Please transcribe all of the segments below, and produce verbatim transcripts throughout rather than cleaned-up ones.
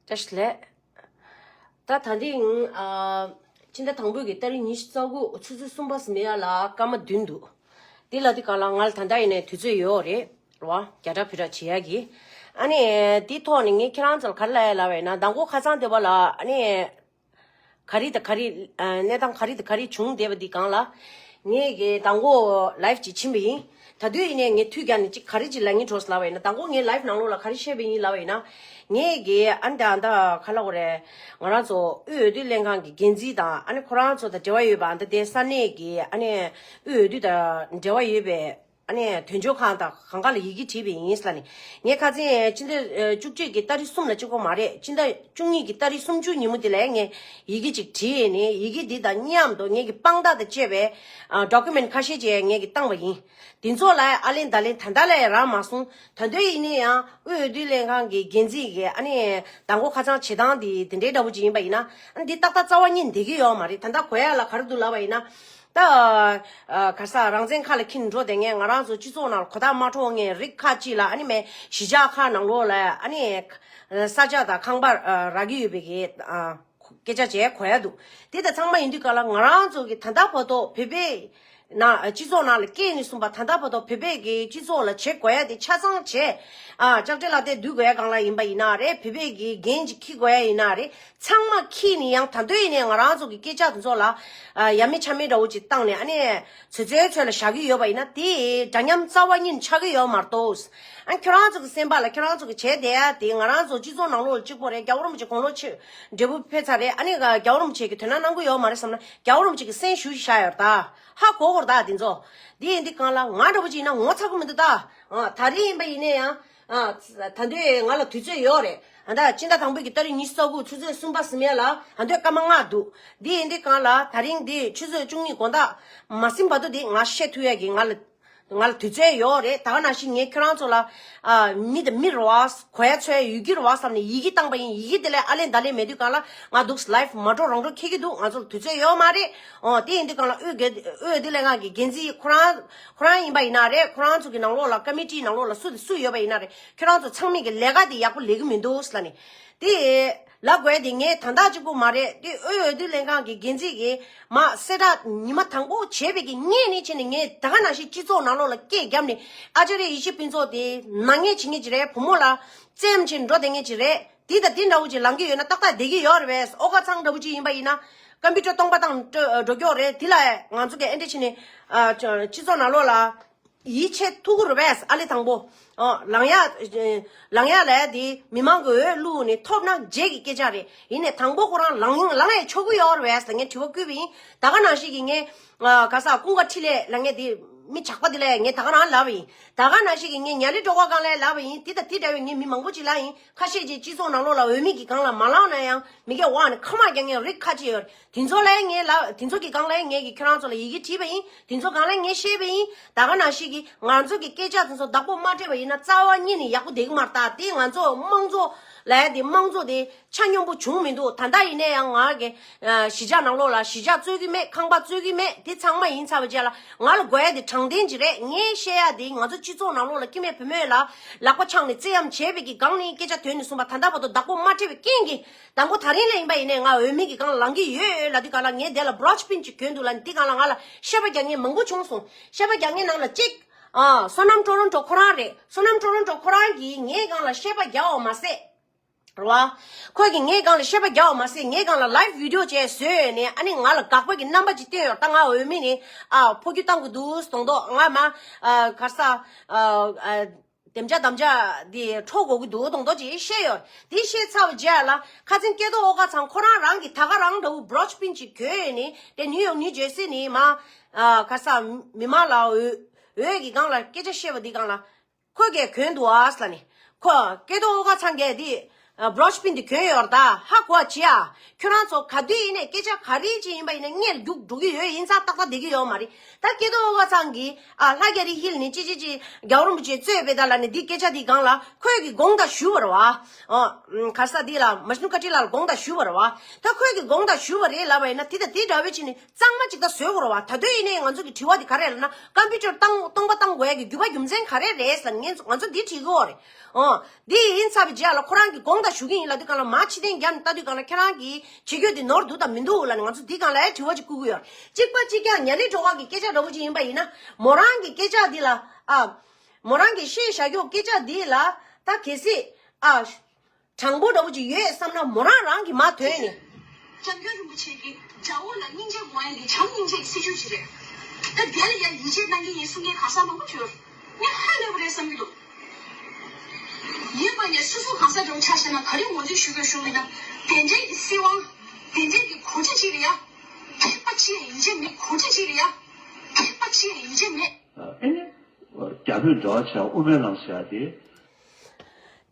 བཀྲ་ཤིས་བདེ་ལེགས། ད་ད་ཐེངས་ཨ་ཕྱི་ཟླ་དང་པོའི་གི་ཏ་རིག་ཉི་ཤུ་རྩ་དགུ་ཆུ་ཚོད་གསུམ་པ་ཟིན་ཡ་ལ་སྐར་མ་བདུན་འདུག་དེ་ལ་དེ་ག་ལ་ང་ལ་ད་ལྟ་ཡིན་ནའི་དུས་ཚོད་ཡོད་རེད་རེད་བ། རྒྱ་གྲ་བོད་གྲ་བྱེད་ཡ་གི། ཨ་ནི་དེའི་ཐོག་ནས་ངས་ཁྱེད་རང་ཚོ་ལ་ག་རེ་ལབ་ཡ་ལབ་པ་ཡིན་ན། མདང་དགོང་ཁ་སང་དེ་བ་ལ་ཨ་ནི་ག་རེ་དང་ག་རེ་ཨ་གནས་སྟངས་ག་རེ་དང་ག་རེ་བྱུང་བསྡད་པ་འདི་སྒང་ལ། ངས་གི་མདང་དགོང་ལའིབ་ཅིག་ཕྱིན་པ་ཡིན། ད་དུས་ཡིན་ནའི་ངས་མཐུད་རྒྱག་ནས་ཅིག་ག་རེ་ཅིག་ལབ་སྙིང་བྲོ་སོང་ལབ་པ་ཡིན་ན། མདང་དགོང་ངས་ལའིབ་ནང་ལོགས་ལ་ག་རེ་བཤད་པ་ཡིན་ལབ་པ་ཡིན་ན། ངས་གི་ཨ་ནི་ད་ད་ག་ལབ་དགོས་རེད། ང་རང་ཚོ་དབུས་འོས་བསྡུ་ལྷན་ཁང་གི་འགན་འཛིན་དང་ཨ་ནི་ཁོ་རང་ཚོ་དང་འབྲེལ་བ་ཡོད་པ། ཨ་ནི་ད་དེ་ས་གནས་ཀྱི་ཨ་ནི་དབུས་འོས་བསྡུ་དང་འབྲེལ་བ་ཡོད་པའི་ཨ་ནི་དོན་གཅོད་ཁང་དང་གང་ག་ལ་ཡི་གེ་བྲིས་པ་ཡིན་ལབ་ནས། ངས་ཁ་སང་ཕྱི་ཟླ་བཅུ་གཅིག་གི་ཏ་རིག་གསུམ་ལ་གཅིག་པོ་མ་རེད། ཕྱི་ཟླ་བཅུ་གཉིས་ཀྱི་ཏ་རིག་སུམ་ཅུ་ཉིན་མོ་དེ་ལ་ངས་ཡི་གེ་ཅིག་བྲིས་ནས། ཡི་གེ་འདི་དང་མཉམ་དུ་ངས་ཀྱི་དཔང་རྟགས་དང་བཅས་པའི་ཨ་ཌོ་ཀུ་མེན་ཊི་ཁ་ཤས་ཅིག་ངས་ཀྱི་བཏང་བ་ཡིན། དེ་ཚོ་ལ་ཨ་ལན་ད་ལན་ད་ལྟ་ལ་རག་མ་སོང་། ད་དུང་ཡིན་ན་ཡང་དབུས་འོས་བསྡུ་ལྷན་ཁང་གི་འགན་འཛིན་གྱིས་ཨ་ནི་མདང་དགོང་ཁ་སང་བྱེད་སྟངས་འདི་དེ་འདྲའི་འདྲ་པོ་ཅིག་ཡིན་པ་ཡིན་ན། ཨ་ནི་འདི་ཏག་ཏག་རྩ་བ་ཉིད་བསྡད་ཀྱི་ཡོད་མ་རེད། ད་ལྟ་གོ་ཡ་ལ་ག་རེ་འདུག་ལབ་པ་ཡིན་ན། ད་ཨ་ག་ས་རང་བཙན་ཁ་ལ་འཁྱེར་འགྲོ་བསྡད་མཁན། ང་རང་ཚོ་སྤྱི་ཚོགས་ནང་ལ་གོ་བརྡ་མ་འཕྲོད་མཁན་རིགས་ཁག་ཅིག་ལ་ཨ་ནི་མེད་གཞིས་ཆགས་ཁག་ནང་ལོགས་ལ་ཨ་ནི་ས་ཆ་དང་ཁང་པ་ཨ་རག་གི་ཡོད་པའི་གི་ཨ་སྐད་ཆ་བྱས་གོ་ཡ་འདུག་དེ་ལྟ་ཚང་མ་ཡིན་དུས་ག་ལ་ང་རང་ཚོ་གི་ད་ལྟ་བར་དུ་བོད་པའི་ནང་སྤྱི་ཚོགས་ནང་ལ་སྐྱེས་ནས་བཟུང་བ། ད་ལྟ་བར་དུ་བོད་པའི་གི་སྤྱི་ཚོགས་ལ་བྱེད་དགོས་ཡ་དེ་ཆ་ཚང་བྱས། ཨ་ལྕགས་སྤྲེལ་ལག་དེབ་བསྡུ་དགོས་ཡ་སྒང་ལ་ཡིན་པ་ཡིན་ན་རེད། བོད་པའི་གི་འགན་ཅིག་འཁྱེར་དགོས་ཡ་ཡིན་ན་རེད། ཚང་མ་འཁྱེར་ནས་ཡང་ད་དུང་ཡིན་ནའི་ང་རང་ཚོ་གི་སྐད་ཆ་དེ་ཚོ་ལ་ཨ་ཡ་མེད་ཆ་མེད་འདྲ་བོ་ཅིག་བཏང་ནས་ཨ་ནི་ཚོད་ཚོད་ཚོད་ལ་བཞག་གི་ཡོད་པ་ཡིན་ན། དེ་འདྲ་མཉམ་རྩ་བ་ཉིད་ཆགས་ཀྱི་ཡོད་མ་གཏོགས། ཨ་ཁྱོད་རང་ཚོ་གི་སེམས་པ་ལ་ཁྱོད་རང་ཚོ་གི་བྱས་བསྡད་ཡ་དེ་ང་རང་ཚོ་སྤྱི་ཚོགས་ནང་ལོགས་ལ་གཅིག་པོ་རེད། རྒྱལ་བ་རིན་པོ་ཆེ་དགུང་ལོ་ཆེ་འབྲས་བུ་ཕེབས་ཚར་རེད། ཨ་ནི་རྒྱལ་བ་རིན་པོ་ཆེ་གི་དོན་དག་གནང་གི་ཡོད་མ་རེད་བསམ་ན། རྒྱལ་བ་རིན་པོ་ཆེ་གི་སེམས་ཞུ་བཞག་ཡོད་ད། ཧ་གོ་གོ་རེད་ད་དེ་ཚོ། དེ་ཡིན་དུས་གང་ལ་ང་འདྲ་པོ་ཅིག་ཡིན་ན་ངོ་ཚ་གི་མི་འདུག་ད། ཨ་ད་རེས་ཡིན་པ་ཡིན་ནའི་ཡང་། ཨ་ད་དུང་ང་ལ་དུས་ཚོད་ཡོད་རེད། ཨ་ད་ཕྱི་ཟླ་དང་པོའི་གི་ཏ་རིག་ཉི་ཤུ་རྩ་དགུ་ཆུ་ཚོད་གསུམ་པ་ཟིན་ཡ་ལ་ཨ་ད་དུང་སྐར་མ་ལྔ་འདུག་དེ་ཡིན་དུས་གང་ལ་ད་རིང་འདི་ཆུ་ཚོད་བཅུ་གཉིས་དགོང་དག་མ་ཟིན་བར་དུ་འདི་ང་བཤད་ཐུབ་ཡ་གི་ང་ལ་ང་ལ་དུས་ཚོད་ཡོད་རེད། ད་ག་ནང་བཞིན་ངས་ཁྱོད་རང་ཚོ་ལ་ཨ་མི་དང་མི་རེད་བ། གོ་ཡ་ཚོ་ཡ་ཡོད་ཀྱི་རེད་བ་བསམ་ནས་ཡི་གེ་བཏང་པ་ཡིན། ཡི་གེ་དེ་ལ་ཨ་ལན་ད་ལན་མེད་དུས་གང་ལ་ང་འདུག་ལའིབ་མ་འགྲོ་རང་འགྲོ་འཁེལ་གྱི་འདུག་ང་ཚོ་ལ་དུས་ཚོད་ཡོད་མ་རེད། ཨོ་དེ་ཡིན་དུས་གང་ལ་དབུས་འོས་བསྡུ་ལྷན་ཁང་གི་འགན་འཛིན་ཁོ་རང་ཁོ་རང་ཡིན་པ་ཡིན་ན་རེད། ཁོ་རང་ཚོ་གི་ནང་ལོགས་ལ་ཀ་མི་ཊི་ནང་ལོགས་ལ་སུ་དང་སུ་ཡོད་པ་ཡིན་ན་རེད། ཁྱོད་རང་ཚོ་ཚང་མས་གི་ལས་ཀ་དེ་ཡག་པོ་ལས་གི་མི་འདུག་ཟེར་ལབ་ནས། དེ་ལབ་དགོས་དེ་ངས་ད་ལྟ་གཅིག་པོ་མ་རེད། དེ་དབུས་འོས་བསྡུ་ལྷན་ཁང་གི་འགན་འཛིན་གི་མ་གསལ་བསྒྲགས་ཉི་མ་དང་པོ་བྱས་པའི་གི་སྔོན་ནས་བྱས་ནས་ངས་ད་ག་ནང་བཞིན་སྤྱི་ཚོགས་ནང་ལོགས་ལ་སྐད་བརྒྱབ་ནས། ཨ་ཅཱརྱ་ཡེ་ཤེས་ཕུན་ཚོགས་དེ་ནག་ཉེས་བྱེད་མཁན་ཅིག་རེད། བུ་མོ་ལ་བཙན་བྱས་འགྲོ་བསྡད་མཁན་ཅིག་རེད། དེ་དང་དེ་འདྲ་བོ་ཅིག་ལངས་ཀྱི་ཡོད་ན་ཏག་ཏག་བསྡད་ཀྱི་ཡོད་རེད་པས། ཨོ་ཁ་ཚང་འདྲ་བོ་ཅིག་ཡིན་པ་ཡིན་ན་ཀམ་པུ་ཊར་སྟོང་པ་བཏང་འགྲོ་གི་ཡོད་རེད། དེ་ལ་ང་ཚོ་གི་ཨེ་འདྲ་བྱས་ནས་ཨ་སྤྱི་ཚོགས་ནང་ལོགས་ལ་ཡིད་ཆེས་ཐུབ་ཀྱི་རེད་པས། ཨ་ལས་དང་པོ་ཨོ་ལངས་ཡ་ལངས་ཡ་ལས་དེ་མི་མང་གི་འོས་བླུགས་ནས་ཐོབ་ན་རྗེས་ཀྱི་སྐད་ཆ་རེད། ཡིན་ནའི་དང་པོ་ཁོ་རང་ལངས་ལངས་ཡ་ཆོག་གི་ཡོད་རེད་པས་ལ་ངས་དྲི་བ་བསྐུལ་བ་ཡིན། ད་ག་ནང་བཞིན་གྱི་ངས་ཨ་ག་ས་ཀུན་དགའ་འཕྲིན་ལས་ལ་ངས་དེ་མི་ཇག་པ་དེ་ལ་ངས་ད་ག་རང་ལབ་པ་ཡིན། ད་ག་ནང་བཞིན་གྱི་ངས་ཉ་ལི་སྒྲོལ་དཀར་སྒང་ལ་ལབ་པ་ཡིན། དེ་དང་དེ་འདྲ་བའི་ངས་མི་མང་པོ་ཅིག་ལ་ཡིན། ཁ་ཤས་ཀྱིས་སྤྱི་ཚོགས་ནང་ལོགས་ལ་འོས་མི་གི་སྒང་ལ་མ་ལངས་ན་ཡང་མི་སྐད་འོག་ནས་ཁ་མ་རྒྱག་མཁན་རིགས་ཁ་ཅིག་ཡོད། དེ་ཚོ་ལ་ངས་ལབ། དེ་ཚོ་གི་སྒང་ལ་ངས་ཀྱིས་ཁྱོད་རང་ཚོ་ལ་ཡི་གེ་བྲིས་པ་ཡིན། དེ་ཚོ་སྒང་ལ་ངས་བཤད་པ་ཡིན། ད་ག་ནང་བཞིན་གྱི་ང་ཚོ་གི་སྐད་ཆ་དེ་ཚོ་བདག་པོ་མ་སྤྲད་པ་ཡིན་ན་རྩ་བ་ཉིད་ནས་ཡག་པོ་བསྡད་ཀྱི་མ་རེད། ད་དེ་ང་ཚོ་དམངས་གཙོ་ལ་ཡ་དེ་དམངས་གཙོ་དེ་ཆ་སྙོམས་པོ་བྱུང་མི་འདུག་ད་ལྟ་ཡིན་ན་ཡང་ང་གི་ཨ་གཞིས་ཆགས་ནང་ལོགས་ལ་གཞིས་ཆགས་རྩོད་ཀྱི་མེད། ཁང་པ་རྩོད་ཀྱི་མེད། དེ་ཚང་མ་ཡིན་ཚར་བ་རྗེས་ལ་ང་ལ་དགོས་ཡ་དེ་དྲང་བདེན་ཅིག་རེད། ངས་བཤད་ཡ་དེ་ང་ཚོ་སྤྱི་ཚོགས་ནང་ལོགས་ལ་སྐྱེ་དམན་བུད་མེད་ལ་ལག་པ་འཆང་ནས་བཙན་གཡེམ་བྱས་པའི་གི་སྒང་ནས་སྐད་ཆ་ཐོན་ནས་གསུངས་པ་ད་ལྟ་བར་དུ་བདག་པོ་མ་སྤྲད་པའི་རྐྱེན་གྱིས། དང་པོ་ད་རིང་ལ་ཡིན་པ་ཡིན་ནའི་ང་འོས་མི་གི་སྒང་ལ་ལངས་ཀྱི་ཡོད་ལབ་དུས་ག་ལ་ངས་དེ་ལ་བྷྲོ་ཆི་པིན་ཅིག་གྱོན་འདུག་ལབ་ནས་དེ་སྒང་ལ་ང་ལ་བཤད་པ་རྒྱག་མཁན་མང་པོ་བྱུང་སོང་། བཤད་པ་རྒྱག་མཁན་ནང་ལ་གཅིག་ཨ་བསོད་ནམས་ཊོ་རོན་ཊོ་ཁོ་རང་རེད། བསོད་ནམས་ཊོ་རོན་ཊོ་ཁོ་རང་གིས་ངའི་སྒང་ལ་བཤད་པ་རྒྱག་པ་མ་ཟད། རེད་བ། ཁོས་ཀྱིས་ངའི་སྒང་ལ་བཤད་པ་རྒྱག་པ་མ་ཟད་ངའི་སྒང་ལ་ལའིབ་བི་ཌི་ཡོ་ཅིག་བཟོས་ནས་ཨ་ནི་ང་ལ་དགག་པ་གི་རྣམ་པ་ཅིག་བསྟན་ཡོད། ད་ང་འོས་མི་ནི་ཨ་འཕོ་འགྱུར་བཏང་དགོས་འདུག་གསུངས་འདུག་ང་མ་ཨ་ག་རེ་ཟ་ཨ་ཨ། དམ་བཅའ་དམ་བཅའ་འདི་འཕྲོག་དགོས་ཀྱི་འདུག་གསུངས་འདུག་ཅེས་བཤད་ཡོད། འདི་བཤད་ཚར་བའི་རྗེས་ལ་ཁ་སང་སྐལ་རྡོར་དབུ་དཀར་ཚང་ཁོ་རང་རང་གིས་ད་ག་རང་འདྲ་བོ་བྷྲོ་ཆི་པིན་ཅིག་གྱོན་ནས་དེ་ནིའུ་ཡོག་ནིའུ་ཇར་སི་ནས་མ་ཨ་ག་རེ་ཟ་མི་མང་ལ་འོས་འོས་ཀྱི་སྒང་ལ་སྐད་ཆ་བཤད་པ་འདི་སྒང་ལ་ཁོས་ཀྱིས་གྱོན་འདུག་ཨ་ཟེར་ལབ་ནས། ཁོ་སྐལ་རྡོར་དབུ་དཀར་ཚང་གིས་འདི་ཨ་བྷྲོ་ཆི་པིན་འདི་གྱོན་ཡོད་རེད། ད་ཧ་གོ་བ་བྱེད་ཨ། ཁྱོད་རང་ཚོ་ག་དུས་ཡིན་ནའི་སྐད་ཆ་ག་རེ་ཅིག་ཡིན་པ་ཡིན་ན་སྔོན་རྒྱུགས་འགྲོ་གི་ཡོད། ཡིན་ཙང་ཏག་ཏག་བསྡད་ཀྱི་ཡོད་མ་རེད། ད་སྐལ་རྡོར་དབུ་དཀར་ཚང་གིས་ཨ་ལྷ་རྒྱ་རི་ཧིལ་ནས་ཅི་ཅི་ཅི་རྒྱལ་བ་རིན་པོ་ཆེ་གཙོས་པའི་ད་ལ་ནི་འདི་སྐད་ཆ་འདི་སྒང་ལ་ཁོས་ཀྱིས་དགོངས་དག་ཞུ་བ་རེད་བ། ཨ་ག་རེ་ཟ་འདི་ལ་མ་ཤི་ནུ་ཀ་ཏི་ལ་དགོངས་དག་ཞུ་བ་རེད་བ། ད་ཁོས་ཀྱིས་དགོངས་དག་ཞུ་བ་རེད་ལབ་པ་ཡིན་ན་དེ་དང་དེ་འདྲ་བའི་ཕྱིན་ནས་གཙང་མ་ཅིག་ད་བཟོས་དགོས་རེད་བ། ད་དུང་ཡིན་ནའི་ང་ཚོ་གི་དྲི་བ་འདི་ག་རེ་ལབ་ན་ཀམ་པུ་ཊར་བཏང་སྟོང་པ་བཏང་དགོས་ཡ་གི་རྒྱུ་བ་རྒྱུ་མཚན་ག་རེ་རེད་ཟེར་ན་ང་ཚོ་ང་ཚོ་འདི་དྲི་གི་ཡོད་རེད། ཨོ། འདི་ཡིན་ཚར་བའི་རྗེས་ལ་ཁོ་རང་གིས་དགོངས་ ད་ཞུ་གི་ཡིན་ལབ་དུས་སྒང་ལ་མ་ཕྱི་རྟེན་རྒྱབ་ནས་ལྟ་དུས་སྒང་ལ་ཁྱེད་རང་གིས་བྱེད་རྒྱུ་དེ་ནོར་འདུག་དང་མི་འདུག་ལབ་ནས་ང་ཚོ་འདི་སྒང་ལ་ཡང་དྲི་བ་ཅིག་བསྐུལ་གི་ཡོད། གཅིག་པ་གཅིག་རྐྱང་ཉ་ལི་བྲོ་བ་གི་སྐད་ཆ་འདྲ་བོ་ཅིག་ཡིན་པ་ཡིན་ན། མོ་རང་གི་སྐད་ཆ་འདི་ལ། ཨ། མོ་རང་གིས་བཤད་བཞག་རྒྱུ་སྐད་ཆ་འདི་ལ་ད་གལ་སྲིད། ཨ། དྲང་པོ་འདྲ་བོ་ཅིག་ཡོད་བསམ་ན་མོ་རང་རང་གིས་མར་ཐོན་ནས། སྐྱབས་མགོན་རིན་པོ་ཆེ་གིས་དགྲ་བོ་ལ་སྙིང་རྗེ་དགོས་ཡ་འདི་བྱམས་སྙིང་རྗེ་གི་སྲིད་བྱུས་ཅིག་རེད། ད་དེ་ལ་ཡ་ཡིད་ཆེས་གནང་གི་ཡིན་གསུང་མཁན་གང་ཟག་མང་པོ་ཅིག་ཡོད། ངས་ཧ་ལས་པ་རེད་བསམ་གྱི་འདུག་ཡིན་པ་ནས་སོ་སོ་གང་ཟག་འདྲ་བོ་ཆ་བཞག་ན་ག་རེ་ངོས་འཛིན་ཞུ་དགོས་ཞུ་མིན་ན། དེ་འདྲའི་གི་སྲིད་དབང་། དེ་འདྲའི་གི་གོ་སྒྲིག་ཅིག་ལ་ཡ། ཐེག་པ་ཅིག་ཡང་ཡིད་ཆེས་མེད། གོ་སྒྲིག་ཅིག་ལ་ཡ། ཐེག་པ་ཅིག་ཡང་ཡིད་ཆེས་མེད། ཨ་ནི། རྒྱ་བོད་འབྲེལ་བ་བྱ་དབུ་མའི་ལམ་བྱ་དེ།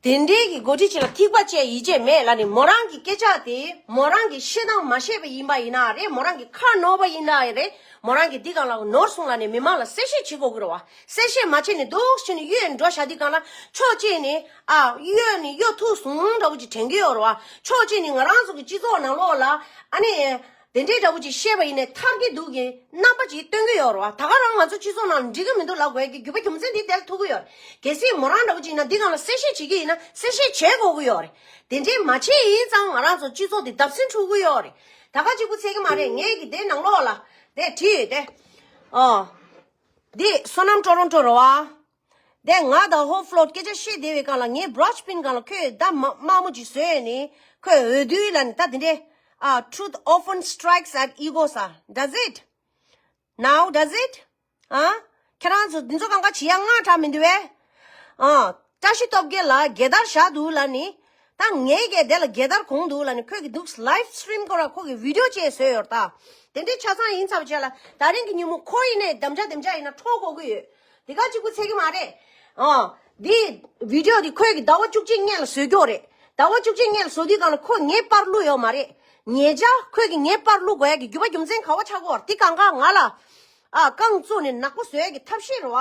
དེ་འདྲའི་གི་གོ་སྒྲིག་ཅིག་ལ་ཐེག་པ་ཅིག་ཡང་ཡིད་ཆེས་མེད་ལབ་ནས་མོ་རང་གི་སྐད་ཆ་དེ་མོ་རང་གི་བཤད་སྟངས་མ་ཤེས་པ་ཡིན་པ་ཡིན་ན་རེད། མོ་རང་གི་ཁ་ནོར་བ་ཡིན་ན་རེད། མོ་རང་གི་འདི་སྒང་ལ་ནོར་སོང་ལབ་ནས་མི་མང་ལ་གསལ་བཤད་བྱེད་དགོས་ཀྱི་རེད་བ། གསལ་བཤད་མ་བྱས་ནས་འདུག་བྱས་ནས་གཡོལ་འགྲོ་བཞག་དུས་སྒང་ལ་ཕྱོགས་གཅིག་ནས་ཨ་གཡོལ་ནས་གཡོལ་ཐུབ་སོང་འདྲ་བོ་ཅིག་དྲན་གྱི་ཡོད་རེད་བ། ཕྱོགས་གཅིག་ནས་ང་རང་ཚོ་གི་སྤྱི་ཚོགས་ནང་ལོགས་ལ་ཨ་ནི། དེ་འདྲའི་འདྲ་བོ་ཅིག་བཤད་པ་ཡིན་ནའི་ཐར་གྱི་འདུག་གི་རྣམ་པ་ཅིག་སྟོན་གྱི་ཡོད་རེད་བ། ད་ག་རང་ང་ཚོ་སྤྱི་ཚོགས་ནང་འགྲིག་གི་མི་འདུག་ལབ་དགོས་ཀྱི་རྒྱུ་མཚན་འདི་དེར་ཐུག་གི་ཡོད་རེད། གལ་སྲིད་མོ་རང་འདྲ་བོ་ཅིག་ཡིན་ན་འདི་སྒང་ལ་གསལ་བཤད་བྱེད་ཀྱི་ཡིན་ན་གསལ་བཤད་བྱེད་དགོས་ཀྱི་ཡོད་རེད། དེ་འདྲའི་མ་བྱས་ཡིན་ཙང་ང་རང་ཚོ་སྤྱི་ཚོགས་འདི་བརྡབ་གསིག་འཁྲུག་གི་ཡོད་རེད། ད་ག་གཅིག་པུ་ཚད་ཀྱི་མ་རེད། ངས་ཀྱི་དེ་ནང་ལོགས་ལ་དེ་བྲིས་ཡོད་དེ། ཨོ། འདི་བསོད་ནམས་ཀྲོ་རོན་ཀྲོ་རེད་བ། དེ་ང་དང་ཧོ་ཕློ་སྐད་ཆ་བཤད་བསྡད་པའི་སྒང་ལ་ངའི་བྷྲོ་ཆི་པིན་སྒང་ལ་ཁོས་ད་མ་དམའ་མོ་ཅིག་བཟོས་ནས་ཁོས་འོས་བསྡུ་ལབ་ནས་ད་དེ་འདྲའི་ཨ། Truth often strikes at ego ཟེར། Does it? Now does it? ཨ། ཁྱེད་རང་ཚོ་འདི་ཚོ་གང་ག་བྱེད་ཡ་དངངས་སྐྲག་མི་འདུག་བས། ཨ། བཀྲ་ཤིས་སྟོབས་རྒྱལ་ལ་རྒྱལ་དར་བཞག་འདུག་ལབ་ནས། ད་ངའི་གས་དེ་ལ་རྒྱལ་དར་གོན་འདུག་ལབ་ནས་ཁོས་ཀྱི་འདུག་ལའིབ་སི་ཊི་རིམ་སྐོར་ལ་ཁོ་གི་བི་ཌིའོ་བཅས་བཟོས་ཡོད་ད། དེ་འདྲའི་ཆ་ཚང་ཡིན་ཚར་བའི་རྗེས་ལ་ད་རིང་གི་ཉིན་མོ་ཁོ་ཡིན་ནའི་དམ་བཅའ་དམ་བཅའ་ཡིན་ན་འཕྲོག་དགོས་ཀྱི་ཡོད། དེ་ག་གཅིག་པུ་ཚད་ཀྱི་མ་རེད། ཨ། འདི་བི་ཌིའོ་འདི་ཁོས་ཀྱི་ཟླ་བ་བཅུ་གཅིག་སྔོན་ལ་བཟོས་ཀྱོག་རེད། ཟླ་བ་བཅུ་གཅིག་སྔོན་ལ་བཟོ་དུས་སྒང་ལ་ཁོས་ངའི་པར་བླུགས་ཡོད་མ་རེད། ཉེ་ཆར་ཁོས་ཀྱི་ངའི་པར་བླུགས་དགོས་ཡ་གི་རྒྱུ་བ་རྒྱུ་མཚན་ག་བ་ཆགས་ཀྱོག་རེད། དེ་གང་ག་ང་ལ། ཨ། རྐང་བཙུགས་ནས་ནག་པོ་བཟོ་ཡ་གི་ཐབས་ཤེས་རེད་བ།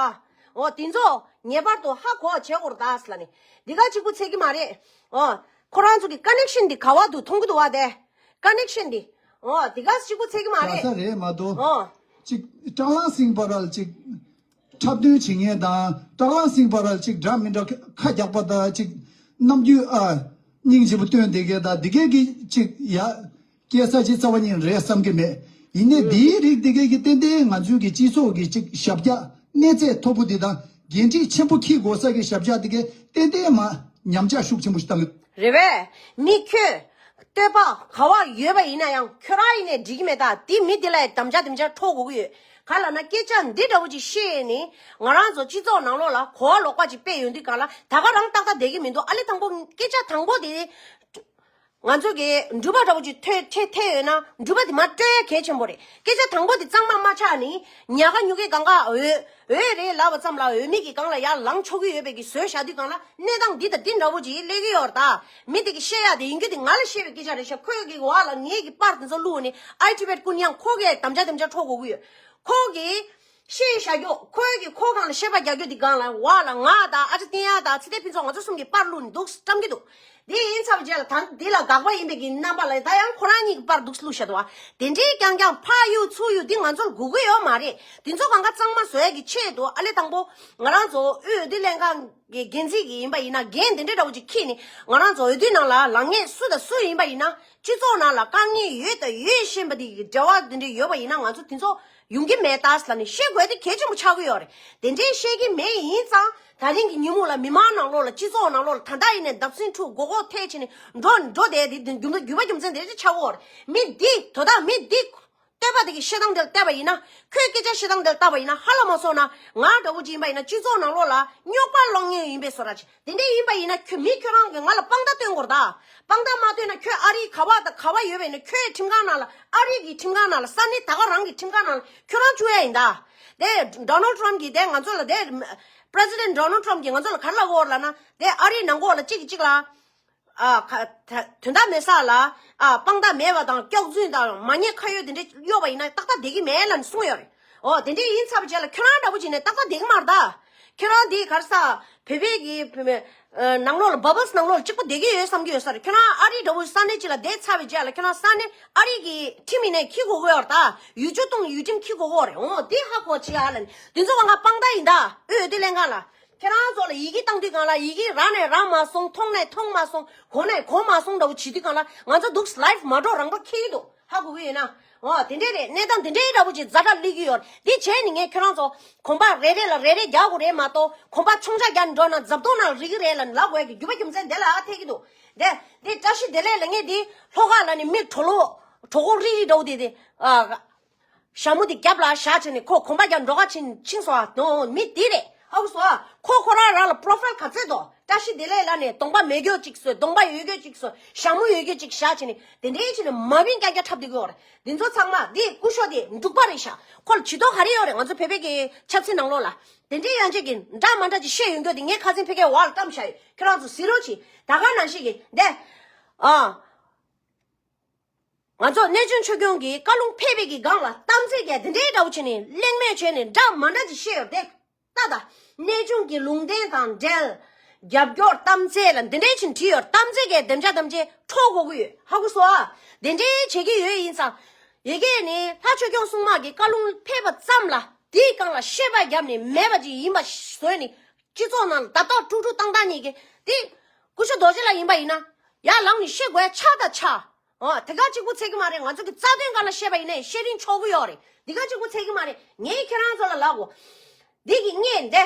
འོ་དེ་ཚོ་ངེས་པར་དུ་ཧ་གོ་བྱེད་དགོས་རེད་ད་ཟེར་ལབ་ནས། འདི་ག་གཅིག་པུ་ཚད་ཀྱི་མ་རེད། འོ། ཁོ་རང་ཚོ་གི་ཀ་ནེག་ཤན་འདི་ག་བ་འདུག་མཐོང་གི་འདུག་བ་དེ། ཀ་ནེག་ཤན་འདི། འོ་འདི་ག་གཅིག་པུ་ཚད་ཀྱི་མ་རེད། ག་ས་རེད་མ་གཏོགས། འོ། ཅིག་ཀྲང་ལང་སིང་བར་ལ་ཅིག་འཁྲབ་སྟོན་བྱེད་མཁན་དང་ཀྲང་ལང་སིང་བར་ལ་ཅིག་འདྲ་མི་འདྲ་ཁ་རྒྱག་པ་དང་ཅིག་རྣམ་འགྱུར་ཨ། སྙིང་རྗེ་པོ་སྟོན་བསྡད་མཁན་དང་འདི་གས་ཀྱི་ཅིག་ཡ། སྐྱེ་ས་ཅིག་རྩ་བ་ཉིད་རེད་བསམ་གྱི་མེད། ཡིན་ནའི་འདིའི་རིགས་འདི་གས་ཀྱི་ཏན་ཏན་ང་ཚོའི་གི་སྤྱི་ཚོགས་ཀྱི་ཅིག་ཞབས་བཀྱག་གནས་ཚད་མཐོ་པོ་འདི་དང་འགན་འཁྲི་ཆེན་པོ་འཁྱེར་དགོས་ས་གི་ཞབས་བཀྱག་འདི་གས་ཏན་ཏན་མ་ཉམས་ཆག་ཤུགས་ཆེན་པོ་ཞིག་བཏང་གི། རེད་བས། མི་ཁྱོད། བསྟོད་པ་ག་བ་ཡོད་པ་ཡིན་ན་ཡང་ཁྱོད་རང་ཡིན་ནའི་འགྲིག་གི་མེད་ད། དེ་མི་དེ་ལ་ཡང་དམ་བཅའ་དམ་བཅའ་འཕྲོག་དགོས་ཀྱི་ཡོད། ག་ལབ་ན་སྐད་ཆ་འདི་འདྲ་བོ་ཅིག་བཤད་ནས་ང་རང་ཚོ་སྤྱི་ཚོགས་ནང་ལོགས་ལ་གོ་བ་ལོག་པ་ཅིག་སྤེལ་ཡོང་དུས་ག་ལ་ད་ག་རང་ཏག་ཏག་བསྡད་ཀྱི་མི་འདུག་ཨ་ལེ་དང་པོ་སྐད་ཆ་དང་པོ་དེ། ང་ཚོ་གི་འགྲུལ་པ་འདྲ་བོ་ཅིག་ཐོས་ཐེ་ཐེ་ཡོད་ན་འགྲུལ་པ་དེ་མར་སྤྲོད་ཡ་གལ་ཆེན་པོ་རེད། སྐད་ཆ་དང་པོ་དེ་གཙང་མ་མ་ཆགས་ནས་ཉ་ག་ཉུ་གའི་གང་ག་འོས་འོས་རེད་ལབ་པ་ཙམ་ལ་འོས་མི་གི་སྒང་ལ་ཡར་ལངས་ཆོག་གི་ཡོད་པའི་གི་བཟོས་བཞག་དུས་སྒང་ལ་གནས་སྟངས་འདི་དང་འདི་འདྲ་བོ་ཅིག་སླེབས་ཀྱི་ཡོད་རེད་ད། མི་དེ་གི་བཤད་ཡ་དེ་ཡིན་རྒྱུ་དེ་ང་ལ་བཤད་པའི་སྐད་ཆ་རེད་ཤག་ཁོས་གི་འོག་ལ་ངའི་གི་པར་དེ་ཚོ་བླུགས་ནས་ཨའི་ཊི་བེཊ་ཀུན་ཡང་ཁོ་གི་དམ་བཅའ་དམ་བཅའ་འཕྲོག་དགོས་ཀྱི་ཡོད། ཁོ་གི་ཤེས་བཞག་རྒྱུ་ཁོའི་གི་ཁོ་གང་ལ་བཤད་པ་རྒྱག་རྒྱུ་དེ་གང་ལ་བ་ལ་ང་དང་ཨ་ཅག་བསྟན་ཡག་དང་ཚེ་བརྟན་ཕུན་ཚོགས་ང་ཚོ་གསུམ་གྱི་པར་བླུགས་ནས་འདུག་བཀྲམ་གྱི་འདུག་དེ་ཡིན་ཚར་བའི་རྗེས་ལ་ད་འདི་ལ་དགག་པ་ཡིན་པའི་གི་རྣམ་པ་ལ་ད་ཡང་ཁོ་རང་གཉིས་ཀྱི་པར་འདུག་བླུགས་བཞག་འདུག་བ། དེ་འདྲའི་རྐྱང་རྐྱང་ཕར་གཡུག་ཚུར་གཡུག་འདི་ང་ཚོར་དགོས་ཀྱི་ཡོད་མ་རེད། དེ་ཚོ་གང་ག་གཙང་མ་བཟོ་ཡག་གི་ཆེད་དུ་ཨ་ལེ་དང་པོ་ང་རང་ཚོ་དབུས་འོས་བསྡུ་ལྷན་ཁང་གི་འགན་འཛིན་གྱི་ཡིན་པ་ཡིན་ན་འགན་དེ་འདྲ་འདྲ་བོ་ཅིག་འཁྱེར་ནས་ང་རང་ཚོ་འོས་བསྡུ་ནང་ལ་ལངས་མཁན་སུ་དང་སུ་ཡིན་པ་ཡིན་ན་སྤྱི་ཚོགས་ནང་ལ་དཀའ་ངལ་ཡོད་དང་ཡོད་བཞིན་པ་དེ་གི་འབྲེལ་བ་དེ་འདྲ་ཡོད་པ་ཡིན་ན་ང་ཚོ་དེ་ཚོ་ཡོང་གི་མེད་ད་ཟེར་ལབ་ནས་བཤད་དགོས་དེ་གལ་ཆེན་པོ་ཆགས་ཀྱི་ཡོད་རེད། དེ་འདྲའི་བཤད་ཀྱི་མེད་ཡིན་ཙང་ད་རིང་གི་ཉིན་མོ་ལ་མི་མང་ནང་ལོགས་ལ་སྤྱི་ཚོགས་ནང་ལོགས་ལ་ད་ལྟ་ཡིན་ནའི་བརྡབ་གསིག་འཁྲུག་མགོ་སྐོར་ཐེབས་བྱས་ནས་འགྲོ་འགྲོ་བསྡད་དེ་རྒྱུ་མཚན་རྒྱུ་མ་རྒྱུ་མཚན་དེ་འདྲ་ཆགས་ཀྱི་ཡོད་རེད། མི་འདི་དོ་བདག་མི་འདི་བསྟོད་པ་དེ་གི་བཤད་སྟངས་དེ་ལ་བལྟས་པ་ཡིན་ན་ཁོས་སྐད་ཆ་བཤད་སྟངས་དེ་ལ་བལྟས་པ་ཡིན་ན་ཧ་ལམ་མ་སོང་ན་ང་འདྲ་བོ་ཅིག་ཡིན་པ་ཡིན་ན་སྤྱི་ཚོགས་ནང་ལོགས་ལ་རྙོག་པ་སློང་མཁན་ཡིན་པའི་བཟོ་འདྲ་ཅིག་དེ་འདྲ་ཡིན་པ་ཡིན་ན་ཁྱོད་མི་ཁྱོད་རང་གིས་ང་ལ་དཔང་རྟགས་སྟོན་དགོས་རེད་ད། དཔང་རྟགས་མ་སྟོན་ན་ཁྱོད་ཨ་རིའི་ག་བ་དང་ག་བ་ཡོད་པ་ཡིན་ན་ཁྱོད་ཁྲིམས་ཁང་ནང་ལ་ཨ་རི་གི་ཁྲིམས་ཁང་ནང་ལ་ས་གནས་ད་ག་རང་གི་ཁྲིམས་ཁང་ནང་ལ་ཁྱོད་རང་བཅུག་ཡ་ཡིན་ད། དེ་Donald Trump གིས་དེ་ང་ཚོ་ལ་དེ་President Donald Trump གིས་ང་ཚོ་ལ་ག་རེ་ལབ་ཀྱི་ཡོད་རེད་ལབ་ན་དེ་ཨ་རིའི་ནང་ལོགས་ལ་གཅིག་གིས་གཅིག་ལ་ཨ་ཁ་ད་དོན་དག་མེད་ས་ལ་ཨ་དཔང་རྟགས་མེད་པ་དང་སྐྱག་རྫུན་དང་མ་ཉེས་ཁ་གཡོག་དེ་འདྲ་གཡོག་པ་ཡིན་ན་ཏག་ཏག་བསྡད་ཀྱི་མེད་ལབ་ནས་གསུངས་ཡོད་རེད། འོ་དེ་འདྲ་ཡིན་ཚར་བའི་རྗེས་ལ་ཁྱོད་རང་འདྲ་བོ་བྱས་ནས་ཏག་ཏག་བསྡད་ཀྱི་མ་རེད་ད། ཁྱོད་རང་འདི་ག་རེ་ཟ། བོད་པའི་གི་བོད་མི་ཨ་ནང་ལོགས་ལ་bubbles ནང་ལོགས་ལ་གཅིག་པོ་བསྡད་ཀྱི་ཡོད་བསམ་གྱི་ཡོད་ས་རེད། ཁྱོད་རང་ཨ་རི་འདྲ་བོ་ས་གནས་གཅིག་ལ་བསྡད་ཚར་བའི་རྗེས་ལ་ཁྱོད་རང་ས་གནས་ཨ་རི་གི་ཁྲིམས་ཡིན་ནའི་འཁྱེར་དགོས་ཀྱི་ཡོད་རེད་ད། ཡུལ་ཆུ་གཏོང་ཡུལ་ཁྲིམས་འཁྱེར་དགོས་ཀྱི་ཡོད་རེད། འོ་འདི་ཧ་གོ་བྱེད་ཨ་ལ་ནི་འདི་ཚོ་གང་ག་དཔང་རྟགས་ཡིན་ད། འོས་བསྡུ་ལྷན་ཁང་ལ་ ཁྱེད་རང་ཚོ་ལ་ཡི་གེ་བཏང་དུས་སྒང་ལ་ཡི་གེ་རག་ནས་རག་མ་སོང་། མཐོང་ནས་མཐོང་མ་སོང་། གོ་ནས་གོ་མ་སོང་འདྲ་བོ་བྱེད་དུས་སྒང་ལ་ང་ཚོ་འདུག་ལའིབ་མ་འགྲོ་རང་འགྲོ་འཁེལ་གྱི་འདུག་ཧ་གོ་གི་ཡོད་ན། འོ་དེ་འདྲས་རེད། གནས་སྟངས་དེ་འདྲའི་འདྲ་བོ་ཅིག་ཛ་དྲག་སླེབས་ཀྱི་ཡོད་རེད། འདི་བྱས་ནས་ངས་ཁྱོད་རང་ཚོ་གོམ་པ་རེ་རེ་ལ་རེ་རེ་རྒྱག་དགོས་རེད་མ་གཏོགས། གོམ་པ་ཆུང་ཆ་རྒྱག་ནས་འགྲོ་ན་རྫབ་ཏོ་ནང་རིལ་གྱི་རེད་ལབ་ནས་ལབ་དགོས་ཀྱི་རྒྱུ་མ་རྒྱུ་མཚན་དེ་ལ་ཨ་ཐེག་གི་འདུག་དེ་དེ་བཀྲ་ཤིས་བདེ་ལེགས་ལབ་མཁན་དེ་ལྷོ་ཁ་ལ་ནི་མི་གྲོ་ལོ་གྲོད་ཁོག་རིལ་རིལ་འདྲ་བོ་དེ་དེ་ཨ། ཞྭ་མོ་དེ་རྒྱབ་ལ་བཞག་བྱས་ནས་ཁོ་གོམ་པ་རྒྱག་འགྲོ་ག་ཕྱིན་ཕྱིན་སོང་ཨ། དོ་མི་དེ་རེད། ཧ་གོ་སོང་ཨ། ཁོ་ཁོ་རང་རང་ལ་པོ་རོ་ཕའིལ་ག་ཚད་དོ། བཀྲ་ཤིས་བདེ་ལེགས་ལབ་ནས་གདོང་པ་མེད་རྒྱུ་གཅིག་བཟོས། གདོང་པ་ཡོད་རྒྱུ་གཅིག་བཟོས། ཞྭ་མོ་ཡོད་རྒྱུ་གཅིག་བཞག་བྱས་ནས་དེ་འདྲའི་བྱས་ནས་མ་བིན་རྐྱང་རྐྱང་འཁྲབ་བསྡད་ཀྱི་ཡོད་རེད། འདི་ཚོ་ཚང་མ་འདི་སྐུ་ཞབས་དེ་འབྲུག་པ་རེད་ཤག་ཁོ་ལ་ཇུས་གཏོགས་ག་རེ་ཡོད་རེད། ང་ཚོ་བོད་པའི་གི་ཆབ་སྲིད་ནང་ལོགས་ལ་དེ་འདྲའི་ཡང་ཅིག་གི་འདྲ་མ་འདྲ་ཅིག་བཤད་ཡོང་རྒྱུ་དེ་ངས་ཁ་སང་ཕ་གིའི་འོག་ལ་བཀྲམ་བཞག་ཡོད། ཁྱོད་རང་ཚོ་གཟིགས་རོགས་གྱིས། ད་ག་ནང་བཞིན་གྱི་འདི་ཨ། ང་ཚོ་གནས་ཆུང་ཆོས་སྐྱོང་གིས་བཀའ་ལུང་ཕེབས་པའི་གི་སྒང་ལ་གཏམ་ཚིག་གི་དེ་འདྲའི་འདྲ་བོ་བྱས་ནས་གླེང་མོལ་བྱས་ནས་འདྲ་མ་འདྲ་ཅིག་བཤད་ཡོད་དེ། ལྟ་ད། གནས་ཆུང་གི་ལུང་བསྟན་དང་འབྲེལ། རྒྱབ་སྐྱོར་གཏམ་ཚིག་ལ་འདི་འདྲའི་ཕྱིན་བྲིས་ཡོད། གཏམ་ཚིག་གི་དེམ་ཆ་དེམ་ཆ་འཕྲོག་དགོས་ཀྱི་ཡོད། ཧ་གོ་སོང་ཨ། དེ་འདྲའི་བྱེད་ཀྱི་ཡོད་ཡིན་ཙང་། ཡི་གེ་ནི་ལྷ་ཆོས་སྐྱོང་སྲུང་མ་གི་བཀའ་ལུང་ཕེབས་པ་ཙམ་ལ་དེའི་སྒང་ལ་བཤད་པ་བརྒྱབ་ནས་མེད་པ་ཅིག་ཡིན་པ་བཟོས་ནས་སྤྱི་ཚོགས་ནང་ལ་ད་ལྟ་དཀྲུག་དཀྲུག་བཏང་བཏང་ཉིད་ཀྱི་དེ། སྐུ་ཞབས་རྡོ་རྗེ་ལགས་ཡིན་པ་ཡིན་ན། ཡར་ལངས་ནས་བཤད་དགོས་ཡ་ཆགས་ད་ཆགས། འོ་དེ་ག་གཅིག་པུ་ཚད་ཀྱི་མ་རེད། ང་ཚོ་གི་རྩ་དོན་སྒང་ལ་བཤད་པ་ཡིན་ནའི་བཤད་རིན་ཆོག་གི་ཡོད་རེད། འདི་ག་གཅིག་པུ་ཚད་ཀྱི་མ་རེད། ངས་ཁྱེད་རང་ཚོ་ལ་ལབ་གོ། འདི་གི་བརྙན་འདི།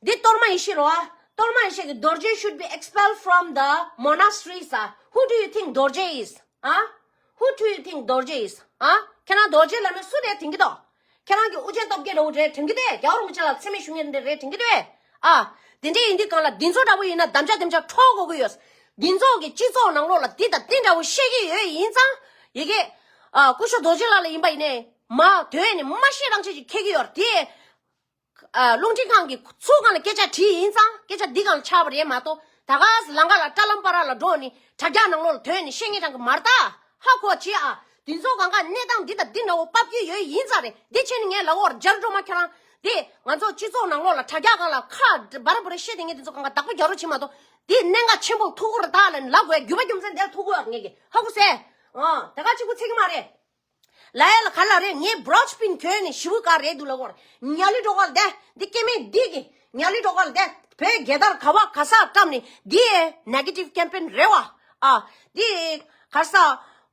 འདི་གཏོར་མ་ཡེ་ཤེས་རོ་ཨ། གཏོར་མ་ཡེ་ཤེས་ཀྱི་རྡོ་རྗེ་should be expelled from the monasteries ཨ། Who do you think རྡོ་རྗེ is ཨ། Who do you think རྡོ་རྗེ is ཨ། ཁྱེད་རང་རྡོ་རྗེ་ལབ་ན་སུ་རེད་དྲན་གྱི་འདུག་ཁྱེད་རང་གི་དབུ་ཅན་སྟོབས་རྒྱལ་འདྲ་བོ་རེད་དྲན་གྱི་འདུག་རྒྱལ་བ་རིན་པོ་ཆེ་ལ་མཚན་སྨད་ཞུ་མཁན་འདི་རེད་དྲན་གྱི་འདུག་ཨ། དེ་འདྲ་ཡིན་དུས་གང་ལ་འདི་ཚོ་འདྲ་བོ་ཡིན་ན་དམ་བཅའ་དེམ་ཆ་འཕྲོག་དགོས་ཀྱི་ཡོད། འདི་ཚོ་གི་སྤྱི་ཚོགས་ནང་ལོགས་ལ་འདི་དང་འདི་འདྲ་བོ་བཤད་ཀྱི་ཡོད་ཡིན་ཙང་། ཡི་གེ་ཨ། སྐུ་ཞབས་རྡོ་རྗེ་ལགས་ལ་ཡིན་པ་ཡིན་ནའི་མ་དོན་ནི་མ་བཤད་རང་བྱེད་ཅིག་འཁེལ་གྱི་ཡོད་རེད་དེ། ཨ། རླུང་འཕྲིན་ཁང་གི་ཚུགས་སྒང་ལ་སྐད་ཆ་དྲིས་ཡིན་ཙང་སྐད་ཆ་འདི་སྒང་ལ་ཆགས་པ་རེད་མ་གཏོགས། ད་ག་ལམ་ཁ་ལ་ཀྲ་ལམ་པ་ར་ལ་འགྲོ་ནི་དྲ་རྒྱ་ནང་ལོགས་ལ་དོན་ནི་བཤད་ངེས་དྲང་གི་མ་རེད་ད། ཧ་གོ་བྱེད་ཨ། འདི་ཚོ་གང་ག་གནས་སྟངས་འདི་དང་འདི་འདྲ་བོ་ཕབ་ཀྱི་ཡོད་ཡིན་ཙང་རེད། འདི་བྱས་ནི་ངས་ལབ་འོར་རྒྱལ་སྒྲོལ་མ་ཁྱེད་རང་འདི་ང་ཚོ་སྤྱི་ཚོགས་ནང་ལོགས་ལ་དྲ་རྒྱ་སྒང་ལ་ཁ་འབར་འབར་བཤད་དེ་ངས་འདི་ཚོ་གང་ག་བདག་པོ་རྒྱག་རོགས་བྱེད་མ་གཏོགས། འདི་གནད་འགག་ཆེན་པོ་ཐུག་གི་རེད་ད་ལབ་ནི་ལབ་དགོས་རྒྱུ་མ་རྒྱུ་མཚན་འདིར་ཐུག་གི་ཡོད་ངེས་ཀྱི་ཧ་གོ་སེ། ཨ། ད་ག་གཅིག་པུ་ཚད་ཀྱི་མ་རེད། ལ་ཡ་ལ་ག་ལ་རེད། ངས་བྲོ་ཆི་པིན་གྱོན་ནས་ཞི་བུ་ག་རེད་འདུག་ལ་གོར། ཉ་ལི་འགྲོ་ག་ལ་བསྡད། འདི་སྐྱེ་དམན་འདི་གི་ཉ་ལི་འགྲོ་ག་ལ་བསྡད། བོད་རྒྱལ་དར་ག་བ་ག་ས་བཀྲམ་ནས་འདི་ནེ་གེ་ཊིབ་ཀེམ་པེན་རེད་བ། ཨ། འདི་ག་ས་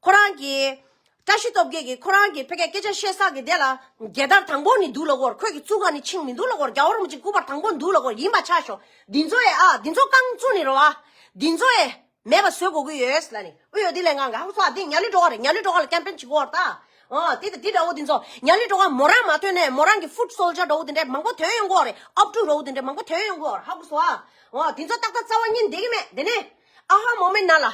ཁོ་རང་གི་བཀྲ་ཤིས་སྟོབས་རྒྱལ་གི་ཁོ་རང་གི་ཕ་གི་སྐད་ཆ་བཤད་ས་གི་དེ་ལ་རྒྱལ་དར་དང་པོ་ནི་འདུག་ལ་གོར། ཁོས་གི་བཙུགས་ག་ནི་ཆིང་མི་འདུག་ལ་གོར། རྒྱལ་བ་རིན་པོ་ཆེ་སྐུ་པར་དང་པོ་འདུག་ལ་གོར། ཡིན་པ་ཆ་ཤོག་འདི་ཚོ་ཨེ་ཨ་འདི་ཚོ་རྐང་བཙུགས་ནི་རེད་བ། འདི་ཚོ་ཨེ། མེད་པ་བཟོ་དགོས་ཀྱི་ཡོད་ལ་ནི། ཨུ་ཡོད་འདི་ལས་ངང་ག་ཧུ་ཚོ་འདི་ཉ་ལི་འགྲོ་བ་རེད། ཉ་ལི་འགྲོ་བ་ལ་ཀེམ་པེན་བྱེད་དགོས་རེད་ད། ཨོ་འདི་དང་འདི་འདྲ་བོ་འདི་ཚོ་ཉ་ལི་འགྲོ་བ་མོ་རང་མ་ཐོན་ནས་མོ་རང་གི་ཕུད་སོལ་ཇར་འདྲ་བོ་འདི་འདྲ་མང་པོ་ཐོན་ཡོང་གི་རེད། ཨབ་ཕྲུག་འདྲ་བོ་འདི་འདྲ་མང་པོ་ཐོན་ཡོང་གི་རེད། ཧ་གོ་སོང་ཨ། ཨོ་འདི་ཚོ་ཏག་ཏག་རྩ་བ་ཉིད་འདི་གི་མེད་འདི་ནས། ཨ་ཧ་མོ་མེན་ན་ལ།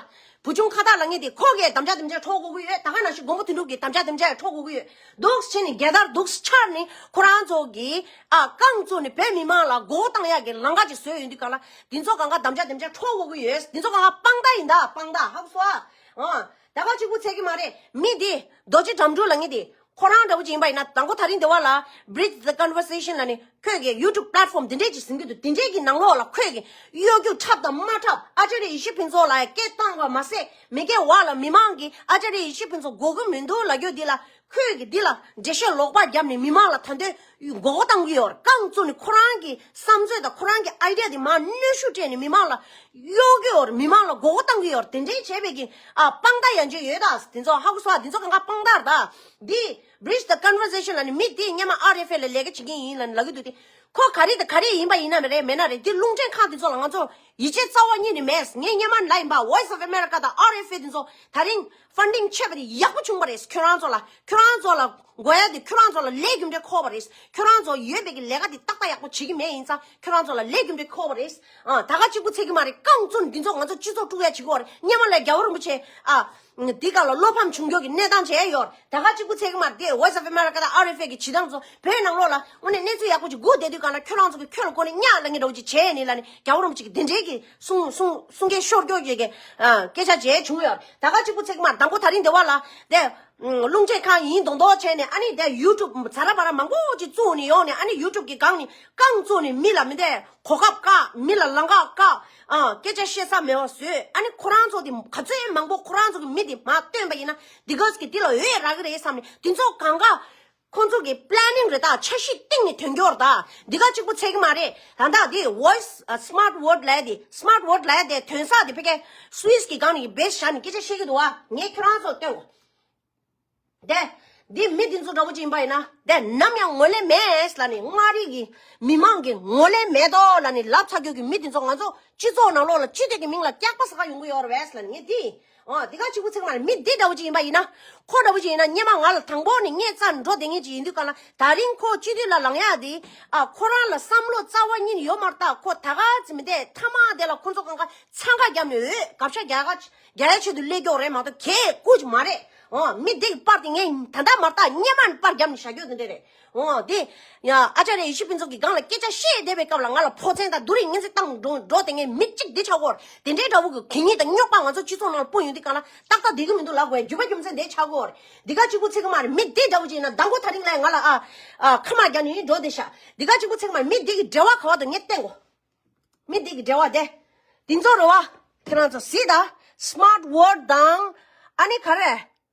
བུ་ཆུང་ཁ་བཏགས་ལ་ངེས་དེ་ཁོ་གས་དམ་བཅའ་དེམ་བཅའ་འཕྲོག་དགོས་ཀྱི་ཡོད། ད་ག་ནང་བཞིན་མགོན་པོ་དོན་གྲུབ་ཀྱིས་དམ་བཅའ་དེམ་བཅའ་འཕྲོག་དགོས་ཀྱི་ཡོད། འདུག་སེ་བྱས་ནས་རྒྱལ་དར་འདུག་སེ་འཕྱར་ནས་ཁོ་རང་ཚོ་གིས་ཨ་རྐང་བཙུགས་ནས་བོད་མི་མང་ལ་མགོ་བོ་བཏང་ཡག་གི་ལམ་ཁ་ཅིག་བཟོས་ཡོང་དུས་གང་ལ། འདི་ཚོ་གང་ག་དམ་བཅའ་དེམ་བཅའ་འཕྲོག་དགོས་ཀྱི་ཡོད། འདི་ཚོ་གང་ག་དཔང་རྟགས་ཡིན་ད་དཔང་རྟགས་ཧ་གོ་སོང་ཨ། ཨོ། ད་ག་གཅིག་པུ་ཚད་ཀྱི་མ་རེད། མི་འདི་རྡོ་རྗེ་དགྲ་འབྲུག་ལ་ངེས་དེ། ཁོ་རང་འདྲ་བོ་ཅིག་ཡིན་པ་ཡིན་ན་དང་པོ་ད་རིང་འདི་བ་ལ་Bridge the Conversation ལ་ནི་ཁོས་ཀྱི་YouTube platform འདི་འདྲས་ཅིག་ཟིན་གྱི་འདུག་དེ་འདྲས་ཀྱི་ནང་ལོགས་ལ་ཁོས་ཀྱི་གཡོ་སྒྱུ་འཁྲབ་དང་མ་འཁྲབ། ཨ་ཅེ་རེ་ཡེ་ཤེས་ཕུན་ཚོགས་ལ་སྐད་བཏང་བ་མ་ཟད་མི་སྒེར་བ་ལ་མི་མང་གིས་ཨ་ཅེ་རེ་ཡེ་ཤེས་ཕུན་ཚོགས་དགོས་ཀྱི་མི་འདུག་ལབ་རྒྱུ་འདི་ལ་ཁོས་ཀྱི་འདི་ལ་འགྲེལ་བཤད་ལོག་པ་བརྒྱབ་ནས་མི་མང་ལ་ད་དུང་མགོ་སྐོར་བཏང་གི་ཡོད་རེད། རྐང་བཙུགས་ནས་ཁོ་རང་གི་བསམ་ཚོད་དང་ཁོ་རང་གི་ཨའི་ཌི་ཡ་དེ་མར་གནོན་ཤུགས་སྤྲད་ནས་མི་མང་ལ་གཡོ་གི་ཡོད་རེད། མི་མང་ལ་མགོ་སྐོར་བཏང་གི་ཡོད་རེད། དེ་འདྲས་བྱས་པའི་གི་ཨ་དཔང་རྟགས་ཡང་ཅིག་ཡོད་ད། དེ་ཚོ་ཧ་གོ་སོང་། དེ་ཚོ་གང་ག་དཔང་རྟགས་རེད་ད། འདི་Bridge the Conversation ལ་ནི་མི་དེ་སྔོན་མ་ཨར་ཨེཕ་ཨེ་ལ་ལས་ཀ་བྱེད་མཁན་ཡིན་ལབ་ནི་ལབ་ཀྱི་འདུག་དེ། ཁོ་ག་རེ་དང་ག་རེ་ཡིན་པ་ཡིན་ན་མ་རེད་མེད་ན་རེད། འདི་རླུང་འཕྲིན་ཁང་དེ་ཚོ་ལ་ང་ཚོ་ཡིད་ཆེས་རྩ་བ་ཉིད་ནས་མེད། ངས་སྔོན་མ་ལབ་ཡིན་པ། Voice of America དང་ཨར་ཨེཕ་ཨེ་དེ་ཚོ་ད་རིང་ཕན་ཌིང་ཆད་པ་དེ་ཡག་པོ་བྱུང་བ་རེད། ཁྱོད་རང་ཚོ་ལ་ཁྱོད་རང་ཚོ་ལ་དགོས་ཡ་དེ་ཁྱོད་རང་ཚོ་ལ་ལས་རྒྱུ་འབྲས་འཁོར་བ་རེད། ཁྱོད་རང་ཚོ་ཡོད་པའི་གི་ལས་ཀ་དེ་ཏག་ཏག་ཡག་པོ་བྱེད་ཀྱི་མེད་ཡིན་ཙང་ཁྱོད་རང་ཚོ་ལ་ལས་རྒྱུ་འབྲས་འཁོར་བ་རེད། ཨ་ད་ག་གཅིག་པུ་ཚད་ཀྱི་མ་རེད། རྐང་བཙུགས་འདི་ཚོ་ང་ཚོ་སྤྱི་ཚོགས་དཀྲུག་ཡ་བྱེད་ཀྱི་ཡོད་རེད། སྔོན་མ་ལས་རྒྱལ་བ་རིན་པོ་ཆེ་ཨ། འདི་ག་ལ་བློ་ཕམ་བྱུང་རྒྱུ་གི་གནས་སྟངས་བྱས་ཡོད། ད་ག་གཅིག་པུ་ཚད་ཀྱི་མ་རེད། དེ་Voice of America དང་ཨར་ཨེཕ་ཨེ་གི་བྱེད་སྟངས་ཚོ་བོད་ནང་ལོགས་ལ་དངོས་གནས་གནས་ཚུལ་ཡག་པོ་ཅིག་སྒུག་བསྡད་དུས་གང་ལ་ཁྱོད་རང་ཚོ་གི་ཁྱོད་ལ་ཁོ་ནི་གཉའ་ལ་ངེ་འདྲ་བོ་ཅིག་བྱས་ནི་ལ་ནི་རྒྱལ་བ་རིན་པོ་ཆེ་གི་དེ་འདྲའི་གི་གསུང་གསུང་གསུང་སྐད་ཤོར་རྒྱུ་ཡོད་གི་སྐད་ཆ་བྱས་བྱུང་ཡོད། ད་ག་གཅིག་པུ་ཚད་ཀྱི་མ་རེད། དང་པོ་ད་རིང་འདི་བ་ལ་དེ་རླུང་འཕྲིན་ཁང་ཡིན་མདོག་མདོག་བྱས་ནས་ཨ་ནི་དེ་ཡུ་ཊུབ་ཛ་ར་བ་ར་མང་པོ་ཅིག་བཙུགས་ནས་ཡོང་ནས་ཨ་ནི་ཡུ་ཊུབ་གི་སྒང་ནས་རྐང་བཙུགས་ནས་མི་ལ་མི་དེ། གོ་སྐབས་བཀག་མི་ལ་ལམ་ཁ་བཀག་ཨ་སྐད་ཆ་བཤད་ས་མེད་པ་བཟོས། ཨ་ནི་ཁོ་རང་ཚོ་དེ་ག་ཚོད་མང་པོ་ཁོ་རང་ཚོ་གི་མི་དེ་མར་བཏོན་པ་ཡིན་ན་འདི་ག་ཟིག་གི་འདི་ལ་འོས་རག་གི་རེད་བསམ་ནས་དེ་ཚོ་གང་ག་ ཁོང་ཚོ་གི་པི་ལེ་ནིང་རེད་ད། འཆར་གཞི་སྟེང་ནས་ཐོན་རྒྱུ་རེད་ད། འདི་ག་གཅིག་པུ་ཚད་ཀྱི་མ་རེད། ད་ལྟ་འདི་voice smart word ལབ་ཡ་དེ། smart word ལབ་ཡ་དེ་ཐོན་ས་དེ་ཕ་གི་སུད་སི་གི་སྒང་ནས་བེས་བཞག་ནས་སྐད་ཆ་བཤད་ཀྱི་འདུག་བ། ངས་ཁྱོད་རང་ཚོར་སྟོན་གོ། དེ། འདི་མི་འདི་ཚོ་འདྲ་བོ་ཅིག་ཡིན་པ་ཡིན་ན། དེ་ནམ་ཡང་ངོས་ལེན་མེད་ལབ་ནས། མངའ་རིས་ཀྱི་མི་མང་གི་ངོས་ལེན་མེད་དོ་ལབ་ནས་ལབ་ཚར་རྒྱུ་གི་མི་འདི་ཚོ་ང་ཚོ་སྤྱི་ཚོགས་ནང་ལོགས་ལ་སྤྱི་འཐུས་ཀྱི་མིང་ལ་སྐྱག་པ་ཟ་ག་ཡོང་གི་ཡོད་རེད་པས་ལབ་ནས། ངས་འདི། ཨོ། འདི་ག་གཅིག་པུ་ཚད་མ་རེད། མི་འདི་འདྲ་བོ་ཅིག་ཡིན་པ་ཡིན་ན། ཁོ་འདྲ་བོ་ཅིག་ཡིན་ན་སྔོན་མ་ང་ལ་དང་པོ་ནས་ངའི་རྩར་འགྲོ་བསྡད་མཁན་ཅིག་ཡིན་དུས་ག་ལ། ད་རིང་ཁོ་སྤྱི་འཐུས་ལ་ལངས་ཡག་དེ། ཨ། ཁོ་རང་ལ་བསམ་བློ་རྩ་བ་ཉིད་ནས་ཡོད་མ་རེད་ད། ཁོ་ད་ག་ཙམ་མི་འདས་མཐའ་མ་དེ་ལ་ཁོ་ཚོ་གང་ག་འཚང་ཁ་བརྒྱབ་ནས། འོས་གབ་ཤ་རྒྱག་ག་རྒྱག་ཡ་ཆེད་དུ་སླེབས་ཀྱི་ཡོད་རེད་མ་གཏོགས་གལ་ཁུར་གྱི་མ་རེད། ཨོ། མི་འདི་གི་པར་དེ་ངས་ད་ལྟ་མ་རེད་ད། སྔོན་མ་ནས་པར་བརྒྱབ་ནས་བཞག་རྒྱུ་དེ་འདྲ་རེད། ཨོ། དེ། ཡ། ཨ་ཅཱརྱ་ཡེ་ཤེས་ཕུན་ཚོགས་ཀྱི་སྒང་ལ་སྐད་ཆ་བཤད་བསྡད་པའི་སྐབས་ལ་ང་ལ་ཕོག་མཚན་དང་སྡུག་རུས་ངན་ཚད་བཏང་འགྲོ་འགྲོ་དེ། ངས་མི་གཅིག་འདི་ཆགས་ཀྱི་ཡོད་རེད། དེ་འདྲའི་འདྲ་བོ་གི་གད་སྙིགས་དང་རྙོག་པ་ང་ཚོ་སྤྱི་ཚོགས་ནང་ལ་སྤུངས་ཡོང་དུས་ག་ལ། ཏག་ཏག་འདི་གི་མི་འདུག་ལབ་དགོས། རྒྱུ་མ་རྒྱུ་མཚན་འདི་ཆགས་ཀྱི་ཡོད་རེད། འདི་ག་གཅིག་པུ་ཚད་ཀྱི་མ་རེད། མི་འདི་འདྲ་བོ་ཅིག་ཡིན་ན་མདང་དགོང་དེ་རིང་ལ་ང་ལ། ཨ། ཨ། ཁ་མ་རྒྱག་ནས་འགྲོ་བསྡད་ཤག་འདི་ག་གཅིག་པུ་ཚད་ཀྱི་མ་རེད། མི་འདི་གི་འབྲེལ་བ་ག་བ་དང་ངས་བསྟན་གོ། མི་འདི་གི་འབྲེལ་བ་དེ། འདི་ཚོ་རེད་བ། ཁྱེད་རང་ཚོ་གཟིགས་དང་། smart word དང་། ཨ་ནི་ག་རེ།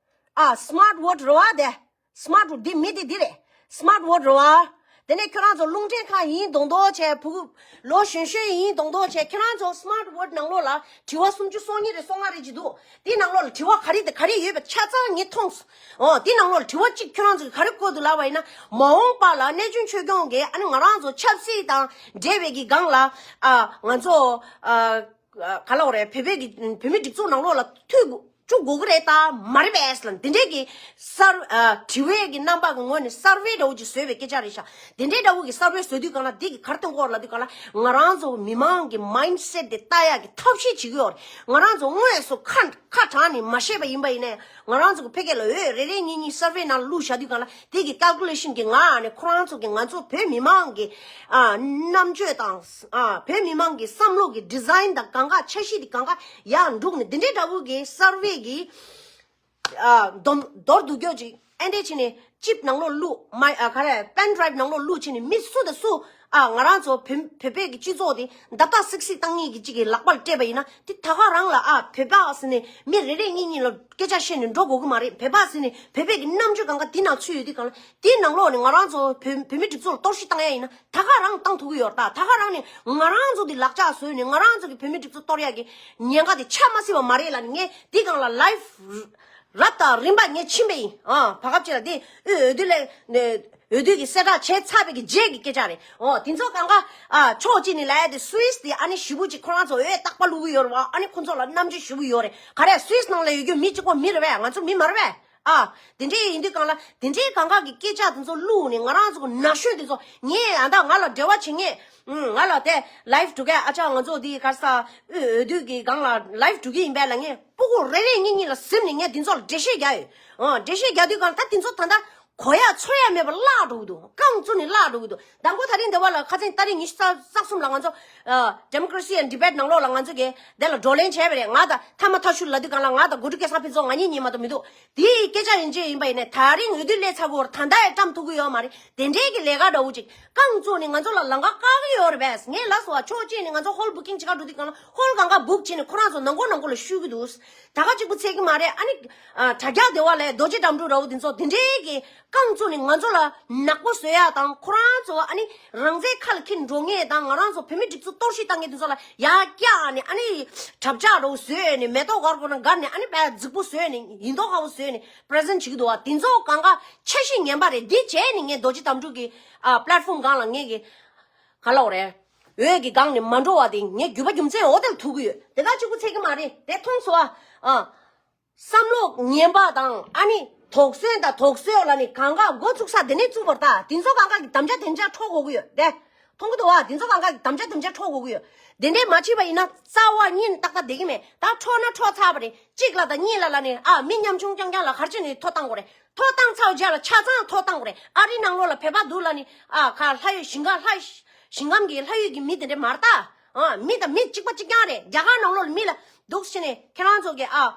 ཨ། smart word རེད་བ་དེ། smart word འདི་མི་འདི་འདི་རེད། smart word རེད་བ། དེ་ནས་ཁྱོད་རང་ཚོ་རླུང་འཕྲིན་ཁང་ཡིན་མདོག་མདོག་བྱས། ཕྲུ་གུ་ལོ་གཞོན་གཞོན་ཡིན་མདོག་མདོག་བྱས། ཁྱེད་རང་ཚོ་smart word ནང་ལོགས་ལ་དྲི་བ་སུམ་ཅུ་སོ་གཉིས་རེ་སོ་ལྔ་རེ་ཅིག་འདུག་དེའི་ནང་ལོགས་ལ་དྲི་བ་ག་རེ་དང་ག་རེ་ཡོད་པ་ཆ་ཚང་ངས་མཐོང་སོང་། ཨོ། དེའི་ནང་ལོགས་ལ་དྲི་བ་གཅིག་ཁྱོད་རང་ཚོ་གིས་ག་རེ་བཀོད་འདུག་ལབ་པ་ཡིན་ན། མ་འོངས་པ་ལ་གནས་ཆུང་ཆོས་སྐྱོང་གིས། ཨ་ནི་ང་རང་ཚོ་ཆབ་སྲིད་དང་འབྲེལ་བའི་གི་སྒང་ལ། ཨ། ང་ཚོ། ཨ། ག་ལབ་དགོས་རེད། བོད་པའི་གི་བོད་མིའི་སྒྲིག་འཛུགས་ནང་ལོགས་ལ་ཐུག་བཅུག་དགོས་ཀྱི་རེད་ད། མ་རེད་པས་ལབ། འདི་འདྲའི་གི་སར། ཨ། དྲི་བའི་གི་རྣམ་པ་གི་ངོས་ནས་སར་ཝེ་འདྲ་བོ་ཅིག་བཟོས་པའི་སྐད་ཆ་རེད་ཤག་འདི་འདྲའི་འདྲ་བོ་གི་སར་ཝེ་བཟོ་དུས་གང་ལ། འདི་གི་ག་རེ་གཏོང་གི་ཡོད་རེད་ལབ་དུས་གང་ལ། ང་རང་ཚོ་མི་མང་གི་མའིན་སེཊ་དེ་ལྟ་ཡག་གི་ཐབས་ཤེས་བྱེད་ཀྱི་ཡོད་རེད། ང་རང་ཚོ་དངོས་སུ་ཁ་ཁ་གྲགས་ནས་མ་བཤད་པ་ཡིན་པ་ཡིན་ནའི། ང་རང་ཚོ་གི་ཕ་གི་ལ་འོས་རེ་རེ་གཉིས་གཉིས་སར་ཝེ་ནང་ལ་བླུགས་བཞག་དུས་གང་ལ། དེ་གི་ཀལ་ཀུ་ལེ་ཤན་གི་ངང་ནས་ཁོ་རང་ཚོ་གི་ང་ཚོ་བོད་མི་མང་གི། ཨ། རྣམ་དཔྱོད་དང་། ཨ། བོད་མི་མང་གི་བསམ་བློ་གི་ཌི་ཛའིན་དང་གང་ག། འཆར་གཞི་དེ་གང་ག་ཡར་འགྲོ་ནས། འདི་འདྲའི་འདྲ་བོ་གི་སར་ཝེ་གི། ཨ། མདོར་མདོར་བསྡུས་ཀྱོག་ཅིག་ཨེ་འདྲས་བྱས་ནས་ཅིབ་ནང་ལོགས་བླུགས། མའི། ཨ། ག་རེ། པེན་ཌ་རའིབ་ནང་ལོགས་བླུགས་བྱས་ནས། མི་སུ་དང་སུ། ཨ། ང་རང་ཚོ་བོད་བོད་པའི་གི་སྤྱི་ཚོགས་དེ་འདབ་ཐག་སིག་སིག་བཏང་མཁན་གི་གཅིག་གི་ལག་པ་ལ་སྤྲད་པ་ཡིན་ན། དེ་ད་ག་རང་ལ། ཨ། བོད་པ་ཟེར་ནས་མི་རེ་རེ་གཉིས་གཉིས་ལ་སྐད་ཆ་བཤད་ནས་འགྲོ་དགོས་ཀྱི་མ་རེད། བོད་པ་ཟེར་ནས་བོད་པའི་གི་རྣམ་དཔྱོད་གང་ག་དེ་ནང་ཚུད་ཡོད་དུས་གང་ལ། དེའི་ནང་ལོགས་ནས་ང་རང་ཚོ་བོད་བོད་མིའི་སྒྲིག་འཛུགས་ལ་གཏོར་བཤིག་བཏང་ཡ་ཡིན་ན། ད་ག་རང་བཏང་ཐུབ་ཀྱི་ཡོད་རེད་ད། ད་ག་རང་ནས་ང་རང་ཚོ་དེ་ལག་ཆ་བཟོས་ནས་ང་རང་ཚོ་གི་བོད་མིའི་སྒྲིག་འཛུགས་གཏོར་ཡ་གི་ཉེན་ཁ་དེ་ཆགས་མ་སྲིད་པ་མ་རེད་ལབ་ནས། ངས་དེའི་སྒང་ལ་ལའིབ་རབ་དང་རིམ་པ་ངས་ཕྱིན་པ་ཡིན། ཨ། བར་སྐབས་ཅིག་ལ་དེ་དབུས་འོས་བསྡུ་ལས། འོས་བསྡུ་གི་གསལ་བསྒྲགས་བྱས་ཚར་བའི་གི་རྗེས་ཀྱི་སྐད་ཆ་རེད། ཨོ། དེ་ཚོ་གང་ག། ཨ། ཕྱོགས་གཅིག་ནས་ལབ་ཡ་དེ་སུད་སི་དེ་ཨ་ནི་ཞེ་པོ་ཅིག་ཁོ་རང་ཚོ་འོས་རྟག་པར་བླུག་གི་ཡོད་རེད་བ། ཨ་ནི་ཁོ་ཚོ་ལ་རྣམ་དཔྱོད་ཞེ་པོ་ཡོད་རེད། ག་རེ། སུད་སི་ནང་ལ་ཡོད་རྒྱུ་མི་གཅིག་པོ་མི་རེད་པས། ང་ཚོ་མི་མ་རེད་པས། ཨ། དེ་འདྲའི་ཡིན་དུས་གང་ལ། དེ་འདྲའི་གང་ག་གི་སྐད་ཆ་དེ་ཚོ་བླུགས་ནས་ང་རང་ཚོ་གི་ན་གཞོན་དེ་ཚོ། ངས་ཨ་ད་ང་ལ་འབྲེལ་བ་བྱེད་མཁན། ང་ལ་དེ་ལའིབ་འགྲོ་མཁན། ཨ་ཅག་ང་ཚོ་དེ་ག་རེ་ཟ། འོས་འོས་བསྡུ་གི་སྒང་ལ་ལའིབ་འགྲོ་གི་ཡིན་པས་ལབ་མཁན་སྤུ་གུ་རེ་རེ་གཉིས་གཉིས་ལ་གཟིམ་ནས་ངས་དེ་ཚོ་ལ་འགྲེལ་བཤད་རྒྱག་ཡོད། ཨ། འགྲེལ་བཤད་རྒྱག་དུས་གང་ལ། ད་དེ་ཚོ་ད་ལྟ་གོ་ཡ་ཚོར་ཡ་མེད་པར་བརླག་འགྲོ་གི་འདུག་རྐང་བཙུགས་ནས་བརླག་འགྲོ་གི་འདུག་མདང་དགོང་དེ་རིང་འདི་བ་ལ་ཁ་སང་ཏ་རིག་ཉི་ཤུ་རྩ་གསུམ་ལ་ང་ཚོ། ཨ། Democracy and Debate ནང་ལོགས་ལ་ང་ཚོ་གིས་དེ་ལ་བགྲོ་གླེང་བྱས་པ་རེད། ང་དང་ཐ་མ་ཐ་ཤུལ་ལབ་དུས་གང་ལ། ང་དང་གོ་སྒྲིག་སྐལ་བཟང་ཕུན་ཚོགས་ང་གཉིས་གཉིས་མ་གཏོགས་མི་འདུག་དེའི་སྐད་ཆ་ཡིན་གཅིག་ཡིན་པ་ཡིན་ནའི། ད་རིང་འོས་བསྡུ་སླེབས་ཚར་གི་ཡོད་རེད། ད་ལྟ་ཡང་བཀྲམ་ཐུབ་ཀྱི་ཡོད་མ་རེད། དེ་འདྲའི་གི་ལས་ཀ་འདྲ་བོ་ཅིག་རྐང་བཙུགས་ནས་ང་ཚོ་ལ་ལམ་ཁ་བཀག་གི་ཡོད་རེད་པས། ངས་ལབ་སོང་བ། ཕྱོགས་གཅིག་ནས་ང་ཚོ་ཧོལ་བུ་ཀིང་བྱེད་ག་འགྲོ་དུས་གང་ལ། ཧོལ་གང་ག་བུག་བྱས་ནས་ཁོ་རང་ཚོ་ནང་ཁུལ་ནང་ཁུལ་ལ་བཤུ་གི་འདུག་ད་ག་གཅིག་པུ་ཚད་ཀྱི་མ་རེད། ཨ་ནི། ཨ། དྲ་རྒྱ་སྡེ་བ་ལས་རྡོ་རྗེ་དགྲ་འདུལ་འདྲ་བོ་དེ་ཚོ་དེ་འདྲའི་གི་རྐང་བཙུགས་ནས་ང་ཚོ་ལ་ནག་པོ་བཟོ་ཡ་དང་། ཁོ་རང་ཚོ་ཨ་ནི་རང་བཙན་ཁ་ལ་འཁྱེར་འགྲོ་མཁན་དང་། ང་རང་ཚོ་བོད་མི་སྒྲིག་འཛུགས་གཏོར་བཤིག་བཏང་མཁན་དེ་ཚོ་ལ་ཡར་བཀྱགས་ནས། ཨ་ནི་གྲབས་ལྕག་འདྲ་བོ་བཟོས་ནས། མེ་ཏོག་ག་རེ་དགོས་ན་བཀར་ནས། ཨ་ནི་དཔེ་རྫིག་པོ་བཟོས་ནས། ཡིན་མདོག་ཁ་པོ་བཟོས་ནས་པི་རི་ཛེན་བྱེད་ཀྱི་འདུག་བ། དེ་ཚོ་གང་ག་འཆར་གཞི་ངན་པ་རེད། འདི་བྱས་ནས་ངས་རྡོ་རྗེ་དགྲ་འདུལ་གི། ཨ། པི་ལེཊ་ཕོམ་སྒང་ལ་ངས་གི། ག་ལབ་དགོས་རེད། འོས་ཀྱི་སྒང་ནས་མ་འགྲོ་བ་དེ་ངས་རྒྱུ་མ་རྒྱུ་མཚན་འོ་དེ་ལ་ཐུག་གི་ཡོད། དེ་ག་གཅིག་པུ་ཚད་ཀྱི་མ་རེད། དེ་མཐོང་སོང་ཨ། ཨ། བསམ་བློ་ངན་པ་དང་། ཨ་ནི་དོགས་ཟོན་དང་དོགས་ཟོན་ལབ་ནས་གང་ག་འགོ་བཙུགས་ས་དེ་ནས་བཙུགས་པ་རེད་ད། དེ་ཚོ་གང་ག་གི་དམ་བཅའ་དེ་འདྲ་འཕྲོག་དགོས་ཀྱི་ཡོད་དེ། མཐོང་གི་འདུག་བ། དེ་ཚོ་གང་ག་གི་དམ་བཅའ་དེ་འདྲ་འཕྲོག་དགོས་ཀྱི་ཡོད། དེ་འདྲས་མ་བྱས་པ་ཡིན་ན་རྩ་བ་ཉིད་ནས་ཏག་ཏག་བསྡད་ཀྱི་མེད། ད་འཕྲོག་ན་འཕྲོག་ཚར་བ་རེད། གཅིག་ལ་དང་གཉིས་ལ་ལབ་ནས། ཨ། མི་ཉམ་ཆུང་རྐྱང་རྐྱང་ལ་ག་རེ་བྱས་ནས་ཐོ་བཏང་དགོས་རེད། ཐོ་བཏང་ཚར་བའི་རྗེས་ལ་ཆ་ཚང་ཐོ་བཏང་དགོས་རེད། ཨ་རིའི་ནང་ལོགས་ལ་བོད་པ་འདུག་ལབ་ནས། ཨ། ག་ལྷ་ཡུལ་ཞིང་ཁམས། ལྷ་ཞིང་ཁམས་ཀྱི་ལྷ་ཡུལ་གྱི་མི་དེ་འདྲས་མ་རེད་ད། ཨ། མི་དང་མི་གཅིག་པ་གཅིག་རྐྱང་རེད། རྒྱ་གར་ནང་ལོགས་ལ་མི་ལ་འདུག་སེ་བྱས་ནས་ཁྱེད་རང་ཚོ་གིས། ཨ།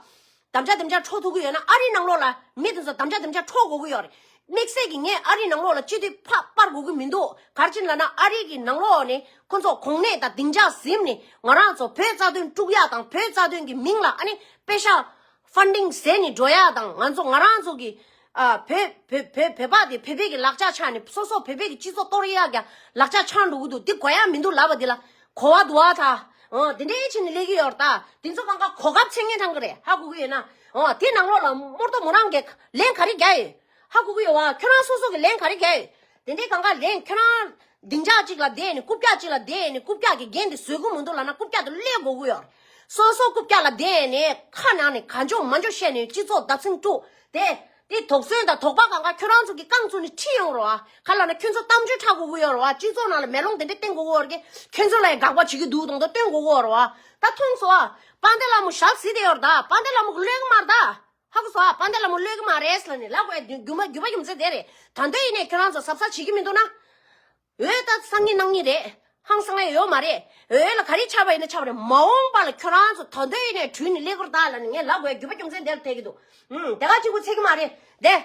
དམ་བཅའ་དེ་འདྲ་འཕྲོག་ཐུབ་ཀྱི་ཡོད་ན། ཨ་རིའི་ནང་ལོགས་ལ་མི་དེ་ཚོ་དམ་བཅའ་དེ་འདྲ་འཕྲོག་དགོས་ཀྱི་ཡོད་རེད། དམིགས་བསལ་གྱིས་ངས་ཨ་རིའི་ནང་ལོགས་ལ་སྤྱི་འཐུས་ཕར་སྤར་དགོས་ཀྱི་མི་འདུག་ག་རེ་བྱས་ནས་ལབ་ན། ཨ་རི་གི་ནང་ལོགས་ནས་ཁོ་ཚོ་གོང་ནས་དང་སྡིངས་ཆ་ཟིན་ནས་ང་རང་ཚོ་བོད་རྩ་དོན་དཀྲུག་ཡ་དང་། བོད་རྩ་དོན་གྱི་མིང་ལ་ཨ་ནི་པེ་ཤ་ཕན་ཌིང་ཟེར་ནས་འགྲོ་ཡ་དང་། ང་ཚོ་ང་རང་ཚོ་གི་ ཨ་བོད་བོད་བོད་བོད་པ་དེ་བོད་པའི་གི་ལག་ཆ་ཆག་ནས་སོ་སོ་བོད་པའི་གི་སྤྱི་ཚོགས་གཏོར་ཡག་གི་ལག་ཆ་ཆག་འགྲོ་གི་འདུག་དེ་གོ་ཡ་མི་འདུག་ལབ་པ་དེ་ལ་གོ་བ་འདུག་ཨ། ད་འོ་དེ་འདྲའི་ཕྱིན་ནས་སླེབས་ཀྱི་ཡོད་རེད། ད་དེ་ཚོ་གང་ག་གོ་སྐབས་འཚོལ་མཁན་ཐང་གི་རེད། ཧ་གོ་གི་ཡོད་ན། འོ་དེ་ནང་ལོགས་ལ་རྨོ་རྡོ་མོ་རང་གིས་ལན་ག་རེ་རྒྱག་ཡོད། ཧ་གོ་གི་ཡོད་བ། ཁྱོད་རང་སོ་སོ་གི་ལན་ག་རེ་རྒྱག་ཡོད། དེ་འདྲའི་གང་ག་ལན་ཁྱོད་རང་སྡིངས་ཆ་གཅིག་ལ་བསྡད་ནས་རྐུབ་བཀྱག་གཅིག་ལ་བསྡད་ནས་རྐུབ་བཀྱག་གི་འགན་དེ་བཟོད་ཀྱི་མི་འདུག་ལབ་ན་རྐུབ་བཀྱག་དེ་སླེབས་དགོས་ཀྱི་ཡོད་རེད། སོ་སོ་རྐུབ་བཀྱག་ལ་བསྡད་ནས་ཁ་ནང་ནས་གང་བྱུང་མང་བྱུང་བཤད་ནས་སྤྱི་ཚོགས་བརྡབ་གསིག་དཀྲུགས་དེ། དེ་དོགས་ཟོན་དང་དོགས་པ་གང་ག་ཁྱོད་རང་ཚོ་གི་རྐང་བཙུགས་ནས་ཁྲིད་ཡོང་རོགས་ཨ། ག་ལབ་ན་ཁྱོད་ཚོ་གཏམ་བརྗོད་འཁྲབ་དགོས་ཀྱི་ཡོད་རེད་བ། སྤྱི་ཚོགས་ནང་ལ་མེ་ལོང་དེ་འདྲ་བསྟན་དགོས་ཀྱི་ཡོད་རེད། ཁྱོད་ཚོ་ལ་ཡང་དགག་པ་བྱེད་ཀྱི་འདུག་དང་དོ་བསྟན་དགོས་ཀྱི་ཡོད་རེད་བ། ད་མཐོང་སོང་ཨ། དཔལ་ལྡན་ལྷ་མོ་ཞལ་གཟིགས་བསྡད་ཡོད་རེད། ད་དཔལ་ལྡན་ལྷ་མོ་གི་ཀློད་ཀྱི་མ་རེད་ད། ཧ་གོ་སོང་ཨ། དཔལ་ལྡན་ལྷ་མོ་ཀློད་ཀྱི་མ་རེད་ཟེར་ལབ་ནས་ལབ་དགོས་ཡ་རྒྱུ་མ་རྒྱུ་མ་རྒྱུ་མཚན་དེ་རེད། ད་དོན་ཡིན་ནའི་ཁྱོད་རང་ཚོ་གཟབ་གཟབ་བྱེད་ཀྱི་མི་འདུག་ན། འོས་ད་སང་ཉིན་གནངས་ཉིན་རེད། ཧང་སང་ཡ་ཡོད་མ་རེད། འོས་ལ་ག་རེ་ཆགས་པ་ཡིན་ན་ཆགས་པ་རེད། མ་འོངས་པ་ལ་ཁྱོད་རང་ཚོ་ད་དོན་ཡིན་ནའི་དྲུད་ནས་སླེབས་ཀྱི་རེད་ད་ལབ་ནས་ངས་ལབ་དགོས་ཡ་རྒྱུ་མ་རྒྱུ་མཚན་དེ་ལ་ཐད་ཀྱི་འདུག་ཨུམ་དེ་ག་གཅིག་པུ་ཚད་ཀྱི་མ་རེད། དེ།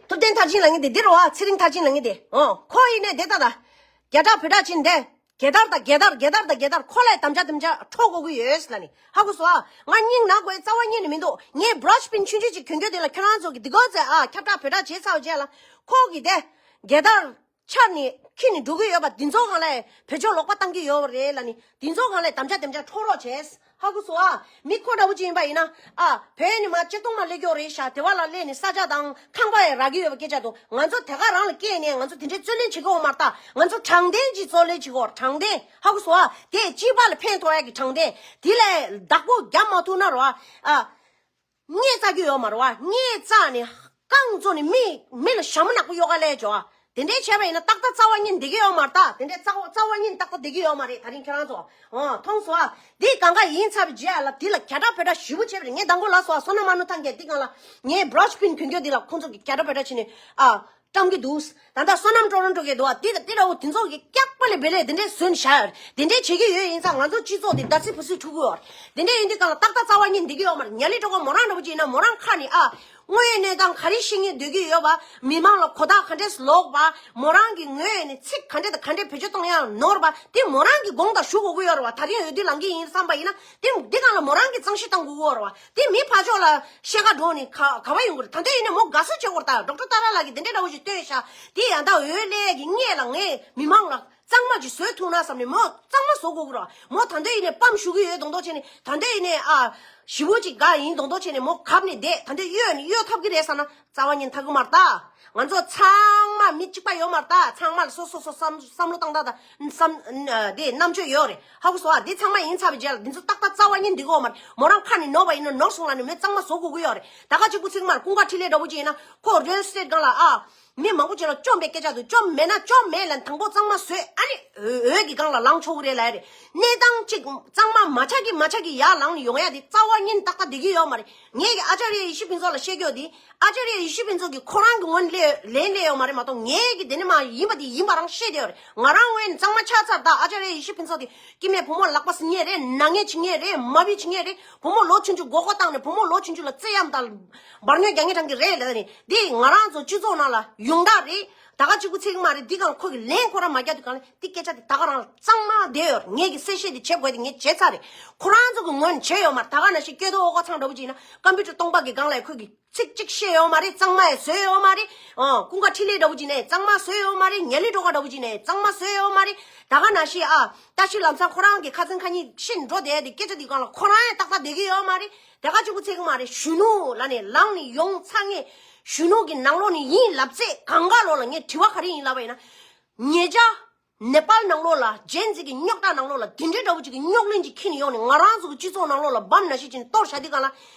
ཐུབ་བསྟན་མཐར་ཕྱིན་ལབ་མཁན་དེ་འདི་རེད་བ། ཚེ་རིང་མཐར་ཕྱིན་ལབ་མཁན་དེ། འོ་ཁོ་ཡིན་ནའི་དེ་ལྟ་ད། རྒྱ་གྲགས་བོད་གྲགས་ཕྱིན་དེ། རྒྱལ་དར་དང་རྒྱལ་དར་རྒྱལ་དར་དང་རྒྱལ་དར་ཁོ་ལ་དམ་བཅའ་དམ་བཅའ་འཕྲོག་དགོས་ཀྱི་ཡོད་ལབ་ནི། ཧ་གོ་སོང་ཨ། ང་སྙིང་ནག་དགོས་རྩ་བ་ཉིད་ནས་མི་འདུག་ངས་བྷྲོ་ཤི་པིན་ཆུང་ཆུང་ཅིག་གྱོན་གྱོན་དེ་ལ་ཁྱོད་རང་ཚོ་གི་འདི་གོ་ཚེ་ཨ་ཁྱབ་བསྒྲགས་བོད་གྲགས་བྱས་ཚར་བའི་རྗེས་ལ་ཁོ་གི་དེ་རྒྱལ་དར་འཕྱར་ནས་འཁྱེར་ནས་འགྲོ་གི་ཡོད་པ་འདི་ཚོ་སྒང་ལ་བེད་སྤྱོད་ལོག་པ་བཏང་གི་ཡོད་རེད་ལབ་ནི། འདི་ཚོ་སྒང་ལ་དམ་བཅའ་དམ་བཅའ་འཕྲོག་རོགས་བྱས། ཧ་གོ་སོང་ཨ། མི་ཁོ་འདྲ་བོ་ཅིག་ཡིན་པ་ཡིན་ན་ཨ་བོད་ནས་མར་ཆེ་མཐོང་མ་སླེབས་ཀྱི་ཡོད་རེད་ཤག་དེ་བ་ལ་སླེབས་ནས་ས་ཆ་དང་ཁང་པ་ཡང་རག་གི་ཡོད་པ་སྐད་ཆ་འདུག་ང་ཚོ་དེ་ག་རང་ལ་སྐྱེས་ནས་ང་ཚོ་དེ་འདྲའི་རྩོད་ལེན་བྱེད་ཀྱི་ཡོད་མ་རེད་ད། ང་ཚོ་དྲང་བདེན་གྱི་རྩོད་ལེན་བྱེད་ཀྱི་ཡོད་རེད། དྲང་བདེན། ཧ་གོ་སོང་ཨ། དེ་སྤྱི་པ་ལ་ཕན་ཐོགས་ཡ་གི་དྲང་བདེན། དེ་ལས་བདག་པོ་རྒྱབ་མ་ཐུབ་ན་རོ་ཨ། ཨ། ངས་བཙག་གི་ཡོད་མ་རེད་བ། ངས་བཙག་ནས་རྐང་བཙུགས་ནས་མི་མི་ལ་ཞྭ་མོ་ནག་པོ་གཡོག་ག་ལས་འཇོག་ཨ། དེ་འདྲའི་བྱས་པ་ཡིན་ན་ཏག་ཏག་རྩ་བ་ཉིད་འདི་གི་ཡོད་མ་རེད་ད། དེ་འདྲའི་རྩ་བ་རྩ་བ་ཉིད་ཏག་ཏག་འདི་གི་ཡོད་མ་རེད། ད་རིང་ཁྱེད་རང་ཚོ་འོ་མཐོང་སོང་ཨ། འདི་གང་ག་ཡིན་ཚར་བའི་རྗེས་ལ་འདི་ལ་རྒྱ་གྲགས་བོད་གྲགས་ཞེ་པོ་བྱས་པ་རེད། ངས་མདང་དགོང་ལབ་སོང་ཨ། བསོད་ནམས་མ་ནུ་ཐང་རྒྱལ་འདི་སྒང་ལ་ངས་བྷྲོ་ཤི་པིན་གྱོན་གྱོན་འདི་ལ་ཁོང་ཚོ་གི་རྒྱ་གྲགས་བོད་གྲགས་བྱས་ནས་ཨ། བཀྲམ་གྱི་འདུག་ད་ལྟ་བསོད་ནམས་ཀྲོ་རོན་ཀྲོ་གི་འདུག་བ། དེ་དང་དེ་འདྲ་བོ་དེ་ཚོ་གི་སྐྱག་པ་ལས་བེ་ལས་དེ་འདྲས་བཟོས་ནས་བཞག་ཡོད་རེད། དེ་འདྲས་བྱེད་ཀྱི་ཡོད་ཡིན་ཙང་ང་ཚོ་སྤྱི་ཚོགས་དེ་ཟླ་ཚིགས་བུ་སུས་འཁྲུག་གི་ཡོད་རེད། དེ་འདྲས་ཡིན་དུས་གང་ལ་ཏག་ཏག་རྩ་བ་ཉིད་འདི་གི་ཡོད་མ་རེད། ཉ་ལི་ཀྲོ་ག་མོ་རང་འདྲ་བོ་ཅིག་ཡིན་ན་མོ་རང་ཁ་ནས་ཨ། དངོས་ཡོད་གནས་སྟངས་ག་རེ་ཤེས་སྙིང་འདོད་ཀྱི་ཡོད་པ། མི་མང་ལ་གོ་རྟོགས་ག་འདྲས་ལོག་པ། མོ་རང་གི་ངོས་ནས་ཚིག་ག་འདྲས་དང་ག་འདྲས་བེད་སྤྱོད་གཏོང་ཡག་ནོར་བ་དེ་མོ་རང་གི་དགོངས་དག་ཞུ་དགོས་ཀྱི་ཡོད་རེད་བ། ད་རིང་འོས་བསྡུ་ལངས་ཀྱི་ཡིན་བསམ་པ་ཡིན་ན་དེ་འདི་སྒང་ལ་མོ་རང་གི་གཙང་བཤེར་བཏང་དགོས་ཀྱི་ཡོད་རེད་བ། དེ་མི་ཕར་ཕྱོགས་ལ་བཤད་ག་འགྲོ་ནས་ག་ག་བ་ཡོང་གི་རེད། ད་ལྟ་ཡིན་ནའི་མོ་དགའ་བསུ་བྱེད་དགོས་རེད། ད་ཌོག་ཊར་ཏཱ་ར་ལགས་ཀྱིས་དེ་འདྲའི་འདྲ་བོ་ཞིག་བཏོན་ཤག་དེ་ཡང་ད་འོས་སླེབས་ཀྱི་སྔས་ལ་ངས་མི་མང་ལ་གཙང་མ་ཅིག་བཟོས་ཐུབ་ན་བསམ་ནས་མོ་གཙང་མ་བཟོ་དགོས་ཀྱི་རེད། མོ་ད་ལྟ་ཡིན་ནའི་པམ་ཞུ་གི་ཡོད་མདོག་མདོག་བྱས་ནས། ད་ལྟ་ཡིན་ནའི་ཨ་ཞི་བོ་ཅིག་དགའ་ཡིན་མདོག་མདོག་བྱས་ནས་མོ་གབ་ནས་བསྡད། ད་ལྟ་གཡོལ་ནས་གཡོལ་ཐབས་ཀྱི་རེད་བསམ་ན་རྩ་བ་ཉིད་ཐབས་ཀྱི་མ་རེད་ད། ང་ཚོ་ཚང་མ་མི་གཅིག་པ་ཡོད་མ་རེད་ད། ཚང་མ་ལ་སོ་སོ་སོ་བསམ་བསམ་བློ་བཏང་སྟངས་དང་བསམ་དེ་རྣམ་དཔྱོད་ཡོད་རེད། ཧ་གོ་སོང་ཨ། འདི་ཚང་མ་ཡིན་ཚར་བའི་རྗེས་ལ་འདི་ཚོ་ཏག་ཏག་རྩ་བ་ཉིད་འདི་གོ་མ་རེད། མོ་རང་ཁ་ནས་ནོར་བ་ཡིན་ན་ནོར་སོང་ལབ་ནས་མོས་གཙང་མ་བཟོ་དགོས་ཀྱི་ཡོད་རེད། ད་ག་གཅིག་པུ་ཚིག་མ་རེད། ཀུན་དགའ་འཕྲིན་ལས་འདྲ་བོ་ཅིག་ཡིན་ན་ཁོ་རི་ཡལ་ཨེ་སི་ཊེཊ་སྒང་ལ་ཨ། མི་མང་པོ་ཅིག་ལ་བཅོམ་པའི་སྐད་ཆ་འདུག་བཅོམ་མེད་ན་བཅོམ་མེད་ལབ་དང་པོ་གཙང་མ་བཟོས་ཨ་ནི་འོས་འོས་ཀྱི་སྒང་ལ་ལངས་ཆོག་གི་རེད་ལབ་ཡ་རེད། གནས་སྟངས་གཅིག་གཙང་མ་མ་ཆགས་ཀྱི་མ་ཆགས་ཀྱི་ཡར་ལངས་ནས་ཡོང་ཡ་དེ་རྩ་བ་ཉིད་ཏག་ཏག་བསྡད་ཀྱི་ཡོད་མ་རེད། ངས་ཀྱི་ཨ་ཅཱརྱ་ཡེ་ཤེས་ཕུན་ཚོགས་ལ་བཤད་རྒྱུ་དེ་ཨ་ཅཱརྱ་ཡེ་ཤེས་ཕུན་ཚོགས་ཀྱིས་ཁོ་རང་གི་ངོས་ནས་ལན་སླེབས་ཡོད་མ་རེད་མ་གཏོགས་ངས་ཀྱི་དེ་ནི་མ་ཡིན་པ་དེ་ཡིན་པ་རང་བཤད་བསྡད་ཡོད་རེད། ང་རང་ངོས་ནས་གཙང་མ་ཆགས་ཚར། ད་ཨ་ཅཱརྱ་ཡེ་ཤེས་ཕུན་ཚོགས་དེ་སྐྱེ་དམན་བུ་མོ་ལག་པ་ཟིན་མཁན་རེད། ན་མཁན་བྱེད་མཁན་རེད། མ་བི་བྱེད་མཁན་རེད། བུ་མོ་ལོ་ཆུང་ཆུང་མགོ་སྐོར་བཏང་ནས་བུ་མོ་ལོ་ཆུང་ཆུང་ལ་བརྩེ་ཡམ་དང་འབར་ཉོན་རྒྱག་མཁན་གྲས་ཀྱི་རེད་ལབ་ནས་འདི་ང་རང་ཚོ་སྤྱི་ཚོགས་ནང་ལ་ཡོངས་གྲགས་རེད། ད་ག་གཅིག་པུ་ཚིག་མ་རེད། འདི་གང་ཁོ་གི་ལན་ཁོ་རང་མ་རྒྱག་དུས་གང་ལ་འདི་སྐད་ཆ་དེ་ད་ག་རང་ལ་གཙང་མ་བསྡད་ཡོད་རེད། ངས་ཀྱི་གསལ་བཤད་དེ་བྱེད་དགོས་དེ་ངས་བྱས་ཚར་རེད། ཁོ་རང་ཚོ་གི་ངོས་ནས་བྱས་ཡོད་མ་རེད། ད་ག་ནང་བཞིན་སྐྱོ་དོ་ཨོ་ཀ་ཚང་འདྲ་བོ་ཅིག་ཡིན་ན་ཀམ་པུ་ཊར་སྟོང་པ་གི་སྒང་ལ་ཁོ་གི་ཚིག་གཅིག་བཤད་ཡོད་མ་རེད། གཙང་མ་ཡང་བཟོས་ཡོད་མ་རེད། ཨོ་ཀུན་དགའ་འཕྲིན་ལས་འདྲ་བོ་ཅིག་ནས་གཙང་མ་བཟོས་ཡོད་མ་རེད། ཉ་ལི་སྒྲོལ་དཀར་འདྲ་བོ་ཅིག་ནས་གཙང་མ་བཟོས་ཡོད་མ་རེད། ད་ག་ནང་བཞིན་ཨ་ད་ཕྱི་ལམ་སང་ཁོ་རང་གི་ཁ་ཚན་ཁ་ཉིན་ཤི་འགྲོ་བསྡད་དེ་སྐད་ཆ་འདི་སྒང་ལ་ཁོ་རང་ཡང་ཏག་ཏག་བསྡད་ཀྱི་ཡོད་མ་རེད། དེ་ག་གཅིག་པུ་ཚིག་མ་རེད། གཞོན་ནུ་ལབ་ནས་ལངས་ནས་ཡོང་ཚར་མཁན་གཞོན་ནུ་གི་ནང་ལོགས་ནས་ཡིན་ལབ་ཚེ་གང་ག་ལོག་ལ་ངས་དྲི་བ་ག་རེ་ཡིན་ལབ་པ་ཡིན་ན། ཉེ་ཆར་ནེ་པཱལ་ནང་ལོགས་ལ་ཇེན་ཟི་གི་རྙོག་དྲ་ནང་ལོགས་ལ་དེ་འདྲའི་འདྲ་བོ་ཅིག་གི་རྙོག་གླེང་ཅིག་འཁྱེར་ནས་ཡོང་ནས་ང་རང་ཚོ་གི་སྤྱི་ཚོགས་ནང་ལོགས་ལ་བམ་ནང་བཞིན་བྱས་ནས་གཏོར་བཞག་དུས་སྒང་ལ།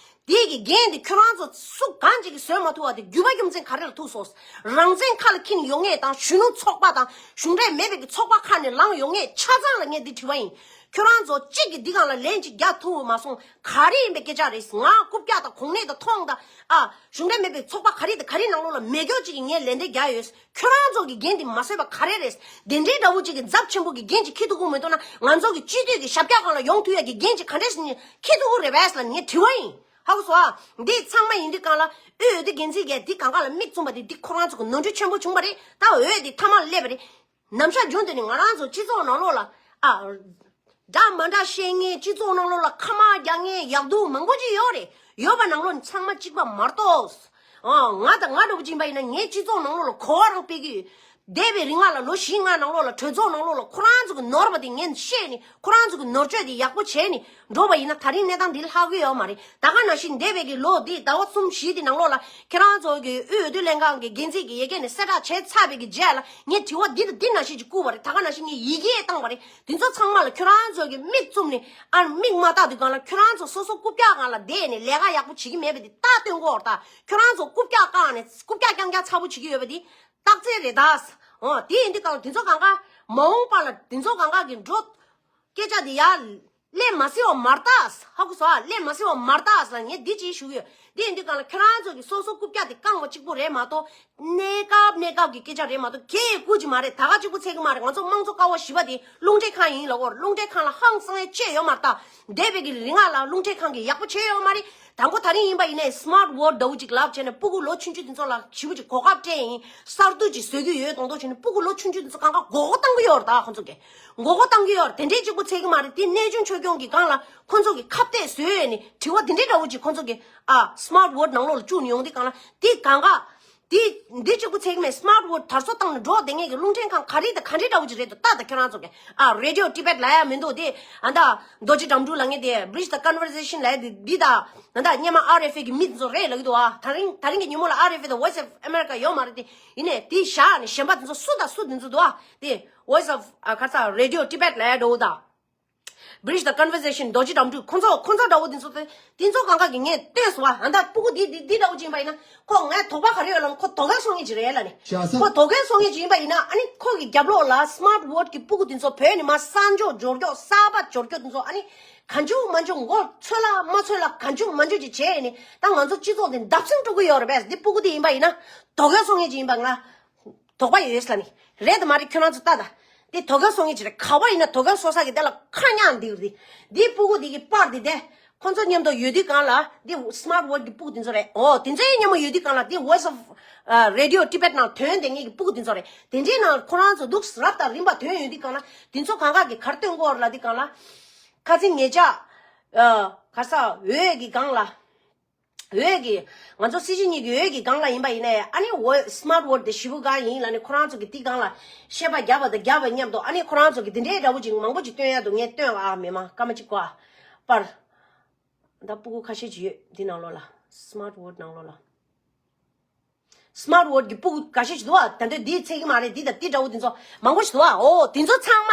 དེ་གི་འགན་དེ་ཁྱོད་རང་ཚོ་སུ་གང་ཅིག་གིས་བཟོད་མ་ཐུབ་པ་དེ་རྒྱུ་མ་རྒྱུ་མཚན་ག་རེ་ལ་ཐུག་སོང་། རང་བཙན་ཁ་ལ་འཁྱེར་ནས་ཡོང་མཁན་དང་གཞོན་ནུ་ཚོགས་པ་དང་གཞུང་འབྲེལ་མེད་པའི་གི་ཚོགས་པ་ཁ་ནས་ལངས་ཡོང་མཁན་ཆ་ཚང་ལ་ངས་འདི་དྲི་བ་ཡིན། ཁྱོད་རང་ཚོ་གཅིག་གིས་འདི་སྒང་ལ་ལན་ཅིག་རྒྱག་ཐུབ་མ་སོང་། ག་རེ་ཡིན་པའི་སྐད་ཆ་རེད། ང་རྐུབ་བཀྱག་དང་གོང་ནས་དང་མཐོང་དང་ཨ། གཞུང་འབྲེལ་མེད་པའི་ཚོགས་པ་ག་རེ་དང་ག་རེ་ནང་ལོགས་ལ་མེད་སྐྱོ་ཅིག་གིས་ངས་ལན་འདེབས་རྒྱག་ཡོད། ཁྱོད་རང་ཚོ་གི་འགན་དེ་མ་བཟོད་པ་ག་རེ་རེད། དེ་འདྲའི་འདྲ་བོ་ཅིག་གི་ཚབས་ཆེན་པོ་གི་འགན་ཅིག་འཁྱེར་ཐུབ་ཀྱི་མི་འདུག་ན་ང་ཚོ་གི་སྤྱི་འཐུས་ཀྱི་ཞབས་བཀྱག་སྒང་ལ་ཡོང་ཐུབ་ཡ་གི་འགན་ཅིག་ག་འདྲས་སེ་འཁྱེར་ཐུབ་ཀྱི་རེད་པས་ལབ་ནས་ངས་དྲི་བ་ཡིན། ཧ་གོ་སོང་ཨ། འདི་ཚང་མ་ཡིན་དུས་སྒང་ལ་འོས་བསྡུ་འགན་འཛིན་གྱིས་འདི་གང་ག་ལ་མིག་བཙུམ་པ་དེ་འདི་ཁོ་རང་ཚོ་གི་ནོར་འཁྲུལ་ཆེན་པོ་བྱུང་བ་རེད། ད་འོས་དེ་མཐའ་མར་སླེབས་པ་རེད། ནམ་ཞག་རྒྱུན་དུ་ནི་ང་རང་ཚོ་སྤྱི་ཚོགས་ནང་ལོགས་ལ་ཨ། འདྲ་མ་འདྲ་བཤད་མཁན་སྤྱི་ཚོགས་ནང་ལོགས་ལ་ཁ་དམག་རྒྱག་མཁན་ཡག་སྡུག་མང་པོ་ཅིག་ཡོད་རེད། ཡོད་པ་ནང་ལོགས་ནས་ཚང་མ་གཅིག་པ་མ་གཏོགས། ཨང་། ང་དང་ང་འདྲ་པོ་ཅིག་ཡིན་པ་ཡིན་ན་ངའི་སྤྱི་ཚོགས་ནང་ལོགས་ལ་གོ་བ་རང་སྤེལ་གི་ཡོད། འདས་པའི་རིང་ལ་ལོ་བཞི་ལྔ་ནང་ལོགས་ལ་གྲོས་ཚོགས་ནང་ལོགས་ལ་ཁོ་རང་ཚོ་གི་ནོར་བ་དེ་ངས་ཤེས་ནས་ཁོ་རང་ཚོ་གི་ནོར་བཅོས་དེ་ཡག་པོ་བྱས་ནས་འགྲོ་བ་ཡིན་ན་ད་རིང་གནས་སྟངས་འདི་ལྷག་གི་ཡོད་མ་རེད། ད་ག་ནང་བཞིན་འདས་པའི་གི་ལོ་འདི་ཟླ་བ་གསུམ་བཞི་དེ་ནང་ལོགས་ལ་ཁྱེད་རང་ཚོ་གི་དབུས་འོས་བསྡུ་ལྷན་ཁང་གི་འགན་འཛིན་གི་ཡ་གི་ནས་གསལ་བསྒྲགས་བྱས་ཚར་བའི་གི་རྗེས་ལ་ངས་དྲི་བ་འདི་དང་འདི་ནང་བཞིན་ཅིག་བསྐུར་བ་རེད། ད་ག་ནང་བཞིན་ངས་ཡི་གེ་བཏང་བ་རེད། དེ་ཚོ་ཚང་མ་ལ་ཁྱོད་རང་ཚོ་གི་མིག་བཙུམ་ནས་ཨ་མིག་མ་བལྟ་དུས་སྒང་ལ་ཁྱོད་རང་ཚོ་སོ་སོ་རྐུབ་བཀྱག་སྒང་ལ་བསྡད་ནས་ལས་ཀ་ཡག་པོ་བྱེད་ཀྱི་མེད་པ་འདི་རྟགས་སྟོན་གོ་ར། ད་ཁྱོད་རང་ཚོ་རྐུབ་བཀྱག་བཀག་ནས་རྐུབ་བཀྱག་རྐྱང་རྐྱང་ཚ་པོ་བྱེད་ཀྱི་ཡོད་པ་འདི་རྟགས་མཚན་རེད་ད། འོ་དེ་ཡིན་དུས་སྒང་ལ་དེ་ཚོ་གང་ག་མ་འོངས་པ་ལ་དེ་ཚོ་གང་ག་གི་འགྲོ་སྐད་ཆ་འདི་ཡར་སླེབས་མ་སྲིད་པ་མ་རེད་ད། ཧ་གོ་སོང་ཨ། སླེབས་མ་སྲིད་པ་མ་རེད་ད་ཟེར་ངས་འདི་ཅིག་ཞུ་གི་ཡོད། འདི་ཡིན་དུས་སྒང་ལ་ཁྱོད་རང་ཚོ་གི་སོ་སོ་རྐུབ་བཀྱག་དེ་བཀང་བ་གཅིག་པོ་རེད་མ་གཏོགས། གནས་སྐབས་གནས་སྐབས་ཀྱི་སྐད་ཆ་རེད་མ་གཏོགས་ཁྱེད་ཀྱིས་བསྐུར་གྱི་མ་རེད། ད་ག་གཅིག་པུ་ཚད་ཀྱི་མ་རེད། ང་ཚོ་དམངས་གཙོ་ཀ་བ་བཞི་པ་དེ་རླུང་འཕྲིན་ཁང་ཡིན་ལབ་གོ། རླུང་འཕྲིན་ཁང་ལ་ཧང་སང་ཡས་ཅི་ཡོད་མ་རེད་ད། འདས་པའི་གི་རིང་ལ་རླུང་འཕྲིན་ཁང་གིས་ཡག་པོ་བྱས་ཡོད་མ་རེད། དང་པོ་ད་རིང་ཡིན་པ་ཡིན་ནའི་སི་མཱར་ཊི་ཝོ་ཊི་འདྲ་བོ་ཅིག་ལབ་བྱས་ནས་སྤུ་གུ་ལོ་ཆུང་ཆུང་དེ་ཚོ་ལ་ཞེ་པོ་ཅིག་གོ་སྐབས་སྤྲད་ཡིན། གསར་གཏོད་ཅིག་བཟོ་གི་ཡོད་མདོག་མདོག་བྱས་ནས་སྤུ་གུ་ལོ་ཆུང་ཆུང་དེ་ཚོ་གང་ག་མགོ་སྐོར་བཏང་གི་ཡོད་རེད་ད། ཁོང་ཚོ་གིས་མགོ་སྐོར་བཏང་གི་ཡོད་རེད། དེ་འདྲས་གཅིག་པུ་ཚད་ཀྱི་མ་རེད། དེ་གནས་ཆུང་ཆོས་སྐྱོང་གི་སྒང་ལ་ཁོང་ཚོ་གིས་ཁ་གཏད་བཟོས་ནས་དྲི་བ་དེ་འདྲས་འདྲ་བོ་ཅིག་ཁོང་ཚོ་གིས་ཨ་སི་མཱར་ཊི་ཝོ་ཊི་ནང་ལོགས་ལ་བཅུག་ནས་ཡོང་དུས་སྒང་ལ་དེ་གང་ག་དེ་འདི་གཅིག་པུ་ཚད་ཀྱི་མེད། སི་མཱར་ཊི་ཝོ་ཊི་དར་སྲོལ་བཏང་ནས་འགྲོ་བསྡད་མཁན་གྱི་རླུང་འཕྲིན་ཁང་ག་རེ་དང་ག་རེ་འདྲ་བོ་ཅིག་རེད་འདུག་ལྟ་དང་། ཁྱོད་རང་ཚོ་གིས་ཨ་རེ་ཌི་ཡོ་ཊི་བེ་ཊི་ལབ་ཡ་མི་འདུག་དེ་ཨ་ད་རྡོ་རྗེ་དགྲ་འདུལ་ལབ་མཁན་དེ་Bridge the Conversation ལབ་ཡ་དེ་འདི་དང་ཨ་ད་སྔོན་མ་ཨར་ཨེཕ་ཨེ་གི་མི་དེ་ཚོ་རེད་ལབ་ཀྱི་འདུག་ཨ་ད་རིང་ད་རིང་གི་ཉིན་མོ་ལ་ཨར་ཨེཕ་ཨེ་དང་Voice of America ཡོད་མ་རེད། དེ་ཡིན་ནའི་དེ་བཞག་ནས་གཞན་པ་དེ་ཚོ་སུ་དང་སུ་དེ་ཚོ་འདུག་ཨ། དེ་Voice of ཨ་ག་རེ་ཟེར་རེ་ཌི་ཡོ་ཊི་བེ་ཊི་ལབ་ཡ་འདྲ་བོ་དང་། Bridge the Conversation རྡོ་རྗེ་དགྲ་འདུལ་ཁོ་ཚོ་ཁོ་ཚོ་འདྲ་བོ་འདི་ཚོ་དེ་འདི་ཚོ་གང་ག་གི་ངས་བལྟས་སོང་བ། ཨ་ད་སྤུ་གུ་འདི་འདི་འདི་འདྲ་བོ་ཅིག་ཡིན་པ་ཡིན་ན་ཁོ་ངས་དོགས་པ་ག་རེ་ཡོད་ལབ་ན་ཁོ་དོ་གལ་སོང་མཁན་ཅིག་རེད་ལབ་ནས། ཁོ་དོ་གལ་སོང་མཁན་ཅིག་ཡིན་པ་ཡིན་ན་ཨ་ནི་ཁོ་གི་རྒྱབ་ལོགས་ལ་སི་མཱར་ཊི་ཝོ་ཊི་གི་སྤུ་གུ་འདི་ཚོ་བོད་ནས་མར་གསར་འབྱོར་འབྱོར་སྐྱོ་གསར་པ་འབྱོར་སྐྱོ་འདི་ཚོ་ཨ་ནི་གང་བྱུང་མང་བྱུང་མགོ་ཚོས་ལ་མ་ཚོས་ལ་གང་བྱུང་མང་བྱུང་ཅིག་བྱས་ནས་ད་ང་ཚོ་སྤྱི་ཚོགས་འདི་འདབ་སིང་སྤྲུག་གི་ཡོད་རེད་པས། འདི་སྤུ་གུ་འདི་ཡིན་པ་ཡིན་ན་དོ་གལ་སོང་མཁན་ཅིག་ཡིན་པ་ང་དོགས་པ་ཡོད་ལབ་ནི། རེད་དམ་མ་རེད་ཁྱོད་རང་ཚོ་ལྟ་ད། འདི་དོ་གལ་སོང་མཁན་ཅིག་རེད། ག་བ་ཡིན་ན་དོ་གལ་སོང་ས་གི་དེ་ལ་ཁ་ཉག་འདི་རེད། འདི་སྤུ་གུ་འདི་གི་པར་འདི་དེ་ཁོ་ཚོ་མཉམ་དུ་ཡོད་དུས་སྒང་ལ་འདི་སི་མཱར་ཊི་ཝོ་ཊི་གི་སྤུ་གུ་འདི་ཚོ་རེད། ཨོ་དེ་ཚོའི་མཉམ་པོ་ཡོད་དུས་སྒང་ལ་འདི་Voice of Radio Tibet ནང་ཐོན་བསྡད་མཁན་གི་སྤུ་གུ་འདི་ཚོ་རེད། དེ་འདྲའི་ནང་ཁོ་རང་ཚོ་འདུག་རབ་དང་རིམ་པ་ཐོན་ཡོད་དུས་སྒང་ལ་འདི་ཚོ་གང་ག་གི་གར་སྟོན་གོ་ར་ལ་དུས་སྒང་ལ་ཁ་སང་ངེད་ཅག་ཨ་ག་ས་འོས་གི་སྒང་ལ། འོས་ཀྱི། ང་ཚོ་སྲིད་སྤྱི་གཉིས་ཀྱི་འོས་ཀྱི་སྒང་ལ་ཡིན་པ་ཡིན་ནའི་ཨ་ནི་འོས་སི་མཱར་ཊི་ཝོ་ཊི་དེ་ཞེ་པོ་དགའ་ཡིན་ལབ་ནས་ཁོ་རང་ཚོ་གི་དེ་སྒང་ལ་བཤད་པ་རྒྱབ་པ་དང་རྒྱབ་པ་མཉམ་དུ་ཨ་ནི་ཁོ་རང་ཚོ་གི་དེ་འདྲའི་འདྲ་བོ་ཅིག་མང་པོ་ཅིག་སྟོན་ཡ་འདུག་ངས་སྟོན་ལ་ཨ་མི་མང་སྐར་མ་གཅིག་གོ་ཨ་པར། ད་སྤུ་གུ་ཁ་ཤས་ཅིག་ཡོད་འདི་ནང་ལོགས་ལ་སི་མཱར་ཊི་ཝོ་ཊི་ནང་ལོགས་ལ། སི་མཱར་ཊི་ཝོ་ཊི་གི་སྤུ་གུ་འགའ་ཤས་ཤིག་འདུག་ཨ། ད་འདོད་འདིའི་ཚད་ཀྱི་མ་རེད། འདི་དང་འདི་འདྲ་བོ་འདི་ཚོ་མང་པོ་ཞིག་འདུག་ཨ། འོ་དེ་ཚོ་ཚང་མ།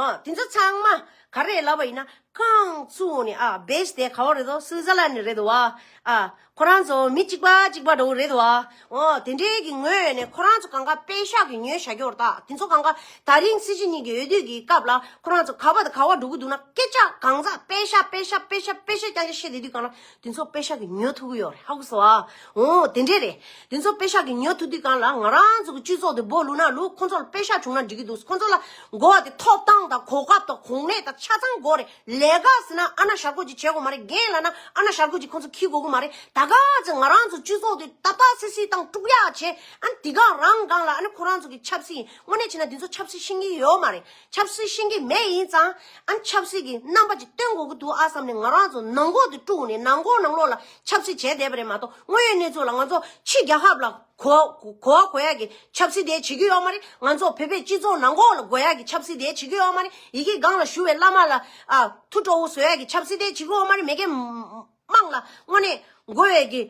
ཨ་དེ་ཚོ་ཚང་མ་ག་རེ་ལབ་པ་ཡིན་ན་རྐང་བཙུགས་ནས་ཨ་བེ་སི་དེ་ག་བ་རེད་དོ། སུའི་ཛར་ལན་ནས་རེད་དོ་ཨ། ཨ་ཁོ་རང་ཚོ་མི་གཅིག་པ་གཅིག་པ་འདྲ་བོ་རེད་དོ་ཨ། འོ་དེ་འདྲའི་གི་ངོས་ནས་ཁོ་རང་ཚོ་གང་ག་པད་ཤག་གི་ཉོས་བཞག་གི་ཡོད་རེད་ད། དེ་ཚོ་གང་ག་ད་རིང་སྲིད་སྤྱི་གཉིས་ཀྱི་འོས་བསྡུ་གི་སྐབས་ལ་ཁོ་རང་ཚོ་ག་བ་དང་ག་བ་འགྲོ་གི་འདུག་ན་སྐད་ཆ་གང་ཟག་པད་ཤག་པད་ཤག་པད་ཤག་པད་ཤག་རྐྱང་རྐྱང་བཤད་བསྡད་དུས་གང་ལ། དེ་ཚོ་པད་ཤག་གིས་ཉོ་ཐུབ་ཀྱི་ཡོད་རེད། ཧ་གོ་སོང་ཨ། འོ་དེ་འདྲས་རེད། དེ་ཚོ་པད་ཤག་གིས་ཉོ་ཐུབ་དུས་གང་ལ་ང་རང་ཚོ་གི་སྤྱི་ཚོགས་དེ་སྦོ་ལུག་ན་ལུག་ཁོ་ཚོ་ལ་པད་ཤག་བྱུང་ན་འགྲིག་གི་འདུག་ཁོ་ཚོ་ལ་དགོས་པ་དེ་ཐོབ་ཐང་དང་གོ་སྐབས་དང་གོ་གནས་དང་ཆ་ཚང་དགོས་རེད། ལས་ཀ་ཟེར་ན་ཨ་ན་ཞར་ཁོ་ཅིག་བྱེད་དགོས་མ་རེད། རྒན་ལབ་ན་ཨ་ན་ཞར་ཁོ་ཅིག་ཁོ་ཚོ་འཁྱེར་དགོས་ཀྱི་མ་རེད། ད་ག་ཚོད་ང་རང་ཚོ་སྤྱི་ཚོགས་དེ་ཏག་ཏག་སིལ་སིལ་དང་དཀྲུག་ཡག་བྱེད། ཨ་ནི་དེ་ག་རང་སྒང་ལ་ཨ་ནི་ཁོ་རང་ཚོ་གི་ཆབ་སྲིད་དངོས་གནས་བྱས་ན་དེ་ཚོ་ཆབ་སྲིད་ཤེས་ཀྱི་ཡོད་མ་རེད། ཆབ་སྲིད་ཤེས་ཀྱི་མེད་ཡིན་ཙང་ཨ་ནི་ཆབ་སྲིད་ཀྱི་རྣམ་པ་ཅིག་སྟོན་དགོས་ཀྱི་འདུག་ཨ་བསམ་ནས་ང་རང་ཚོ་ནང་ཁོག་ཏུ་དཀྲུགས་ནས་ནང་ཁོག་ནང་ལོགས་ལ་ཆབ་སྲིད་བྱས་བསྡད་པ་རེད་མ་གཏོགས། དངོས་ཡོད་གནས་ཚུལ་ལ་ང་ཚོ་ཕྱི་རྒྱལ་ཁབ་ལ་གོ་གོ་བ་གོ་ཡ་གི་ཆབ་སྲིད་དེ་བྱེད་ཀྱི་ཡོད་མ་རེད། ང་ཚོ་བོད་པའི་སྤྱི་ཚོགས་ནང་ཁོག་ལ་དགོས་ཡ་གི་ཆབ་སྲིད་དེ་བྱེད་ཀྱི་ཡོད་མ་རེད། ཡི་གེ་སྒང་ལ་ཞུ་བའི་བླ་མ་ལ་ཨ་ཐུགས་སྤྲོ་བོ་བཟོ་ཡ་གི་ཆབ་སྲིད་དེ་བྱེད་ཀྱི་ཡོད་མ་རེད། མི་སྒེར་དམངས་ལ་དངོས་གནས་དགོས་ཡ་གི་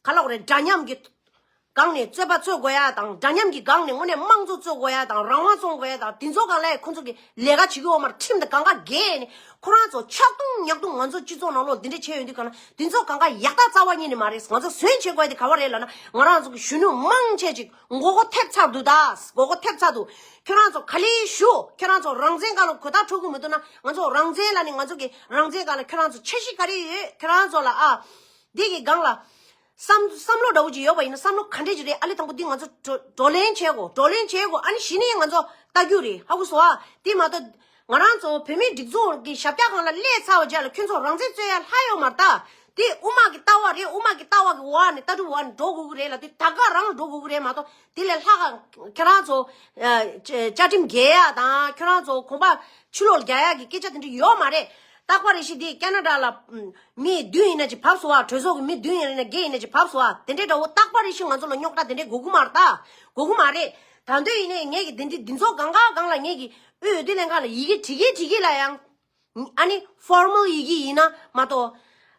ག་ལབ་དགོས་རེད། འདྲ་མཉམ་གྱི་སྒང་ནས་རྩོད་པ་རྩོད་དགོས་ཡ་དང་། འདྲ་མཉམ་གྱི་སྒང་ནས་དངོས་གནས་དམངས་གཙོ་རྩོད་དགོས་ཡ་དང་། རང་དབང་སྲུང་དགོས་ཡ་དང་། དེ་ཚོ་སྒང་ལ་ཁོང་ཚོ་གི་ལས་ཀ་བྱེད་ཀྱི་ཡོད་མ་རེད། ཁྲིམས་དང་གང་ག་འགལ་ནས་ཁོ་རང་ཚོ་ཆག་རྡུང་ཉག་རྡུང་ང་ཚོ་སྤྱི་ཚོགས་ནང་ལོགས་འདི་འདྲ་བྱས་ཡོང་དུས་གང་ན་དེ་ཚོ་གང་ག་ཡག་ཐག་རྩ་བ་ཉིད་ནས་མ་རེད། ང་ཚོ་ཟོན་བྱེད་དགོས་ཡ་དེ་ག་བ་རེད་ལབ་ན། ང་རང་ཚོ་གི་གཞོན་ནུ་མང་ཆེ་ཅིག་མགོ་སྐོར་ཐེབས་ཚར་འདུག་ད་མགོ་སྐོར་ཐེབས་ཚར་འདུག་ཁྱོད་རང་ཚོ་ག་ལེ་ཞུ། ཁྱོད་རང་ཚོ་རང་བཙན་སྒང་ལ་གོ་བརྡ་འཕྲོད་ཀྱི་མི་འདུག་ན། ང་ཚོ་རང་བཙན་ལབ་ནས་ང་ཚོ་གི་རང་བཙན་སྒང་ལ་ཁྱོད་རང་ཚོ་འཆར་གཞི་ག་རེ་ཡོད། ཁྱོད་རང་ཚོ་ལ་ཨ། འདི་གི་སྒང་ལ། བསམ་བསམ་བློ་འདྲ་བོ་ཅིག་ཡོད་པ་ཡིན་ན་བསམ་བློ་ག་འདྲས་ཅིག་རེད། ཨ་ལས་དང་པོ་འདི་ང་ཚོ་བགྲོ་བགྲོ་གླེང་བྱེད་དགོས། བགྲོ་གླེང་བྱེད་དགོས། ཨ་ནི་གཞི་ནས་ང་ཚོ་ལྟ་རྒྱུ་རེད། ཧ་གོ་སོང་ཨ། དེ་མ་གཏོགས་ང་རང་ཚོ་བོད་མིའི་སྒྲིག་འཛུགས་ཀྱི་ཞབས་བཀྱག་སྒང་ལ་སླེབས་ཚར་བ་རྗེས་ལ་ཁྱོད་ཚོ་རང་བཙན་རྩོད་ཡ་ལྷག་ཡོད་མ་རེད་ད། དེ་དབུ་མ་གི་ལྟ་བ་རེད། དབུ་མ་གི་ལྟ་བ་གི་འོག་ནས་ལྟ་གྲུབ་འོག་ནས་འགྲོ་དགོས་ཀྱི་རེད་ལ། དེ་ད་ག་རང་འགྲོ་དགོས་ཀྱི་རེད་མ་གཏོགས། དེ་ལས་ལྷག་ག་ཁྱེད་རང་ཚོ་ཨ་བཅའ་ཁྲིམས་འགལ་ཡ་དང་ཁྱེད་རང་ཚོ་གོམ་པ་ཕྱི་ལོགས་ལ་རྒྱག་ཡ་གི་སྐད་ཆ་དེ་འདྲ་ཡོད་མ་རེད། རྟག་པ་རེ་ཞིག་འདི་ཀ་ན་ཌ་ལ་མི་བདུན་ཡིན་ན་ཅིག་བབས་སོང་བ། གྲོས་ཚོགས་ཀྱི་མི་བདུན་ཡིན་ན་བརྒྱད་ཡིན་ན་ཅིག་བབས་སོང་བ། དེ་འདྲའི་འདྲ་བོ་རྟག་པ་རེ་ཞིག་ང་ཚོ་ལ་རྙོག་དྲ་དེ་འདྲའི་དགོས་ཀྱི་མ་རེད་ད། དགོས་ཀྱི་མ་རེད། ད་དུང་ཡིན་ནའི་ངེད་ཀྱི་དེ་འདི་འདི་ཚོ་གང་ག་གང་ལ་ངེད་ཀྱི་དབུས་འོས་བསྡུ་ལྷན་ཁང་ལ་ཡི་གེ་བྲིས་ཀྱི་བྲིས་ཀྱི་ལ་ཡང་། ཨ་ནི་ཕོར་མལ་ཡི་གེ་ཡིན་ན་མ་གཏོགས་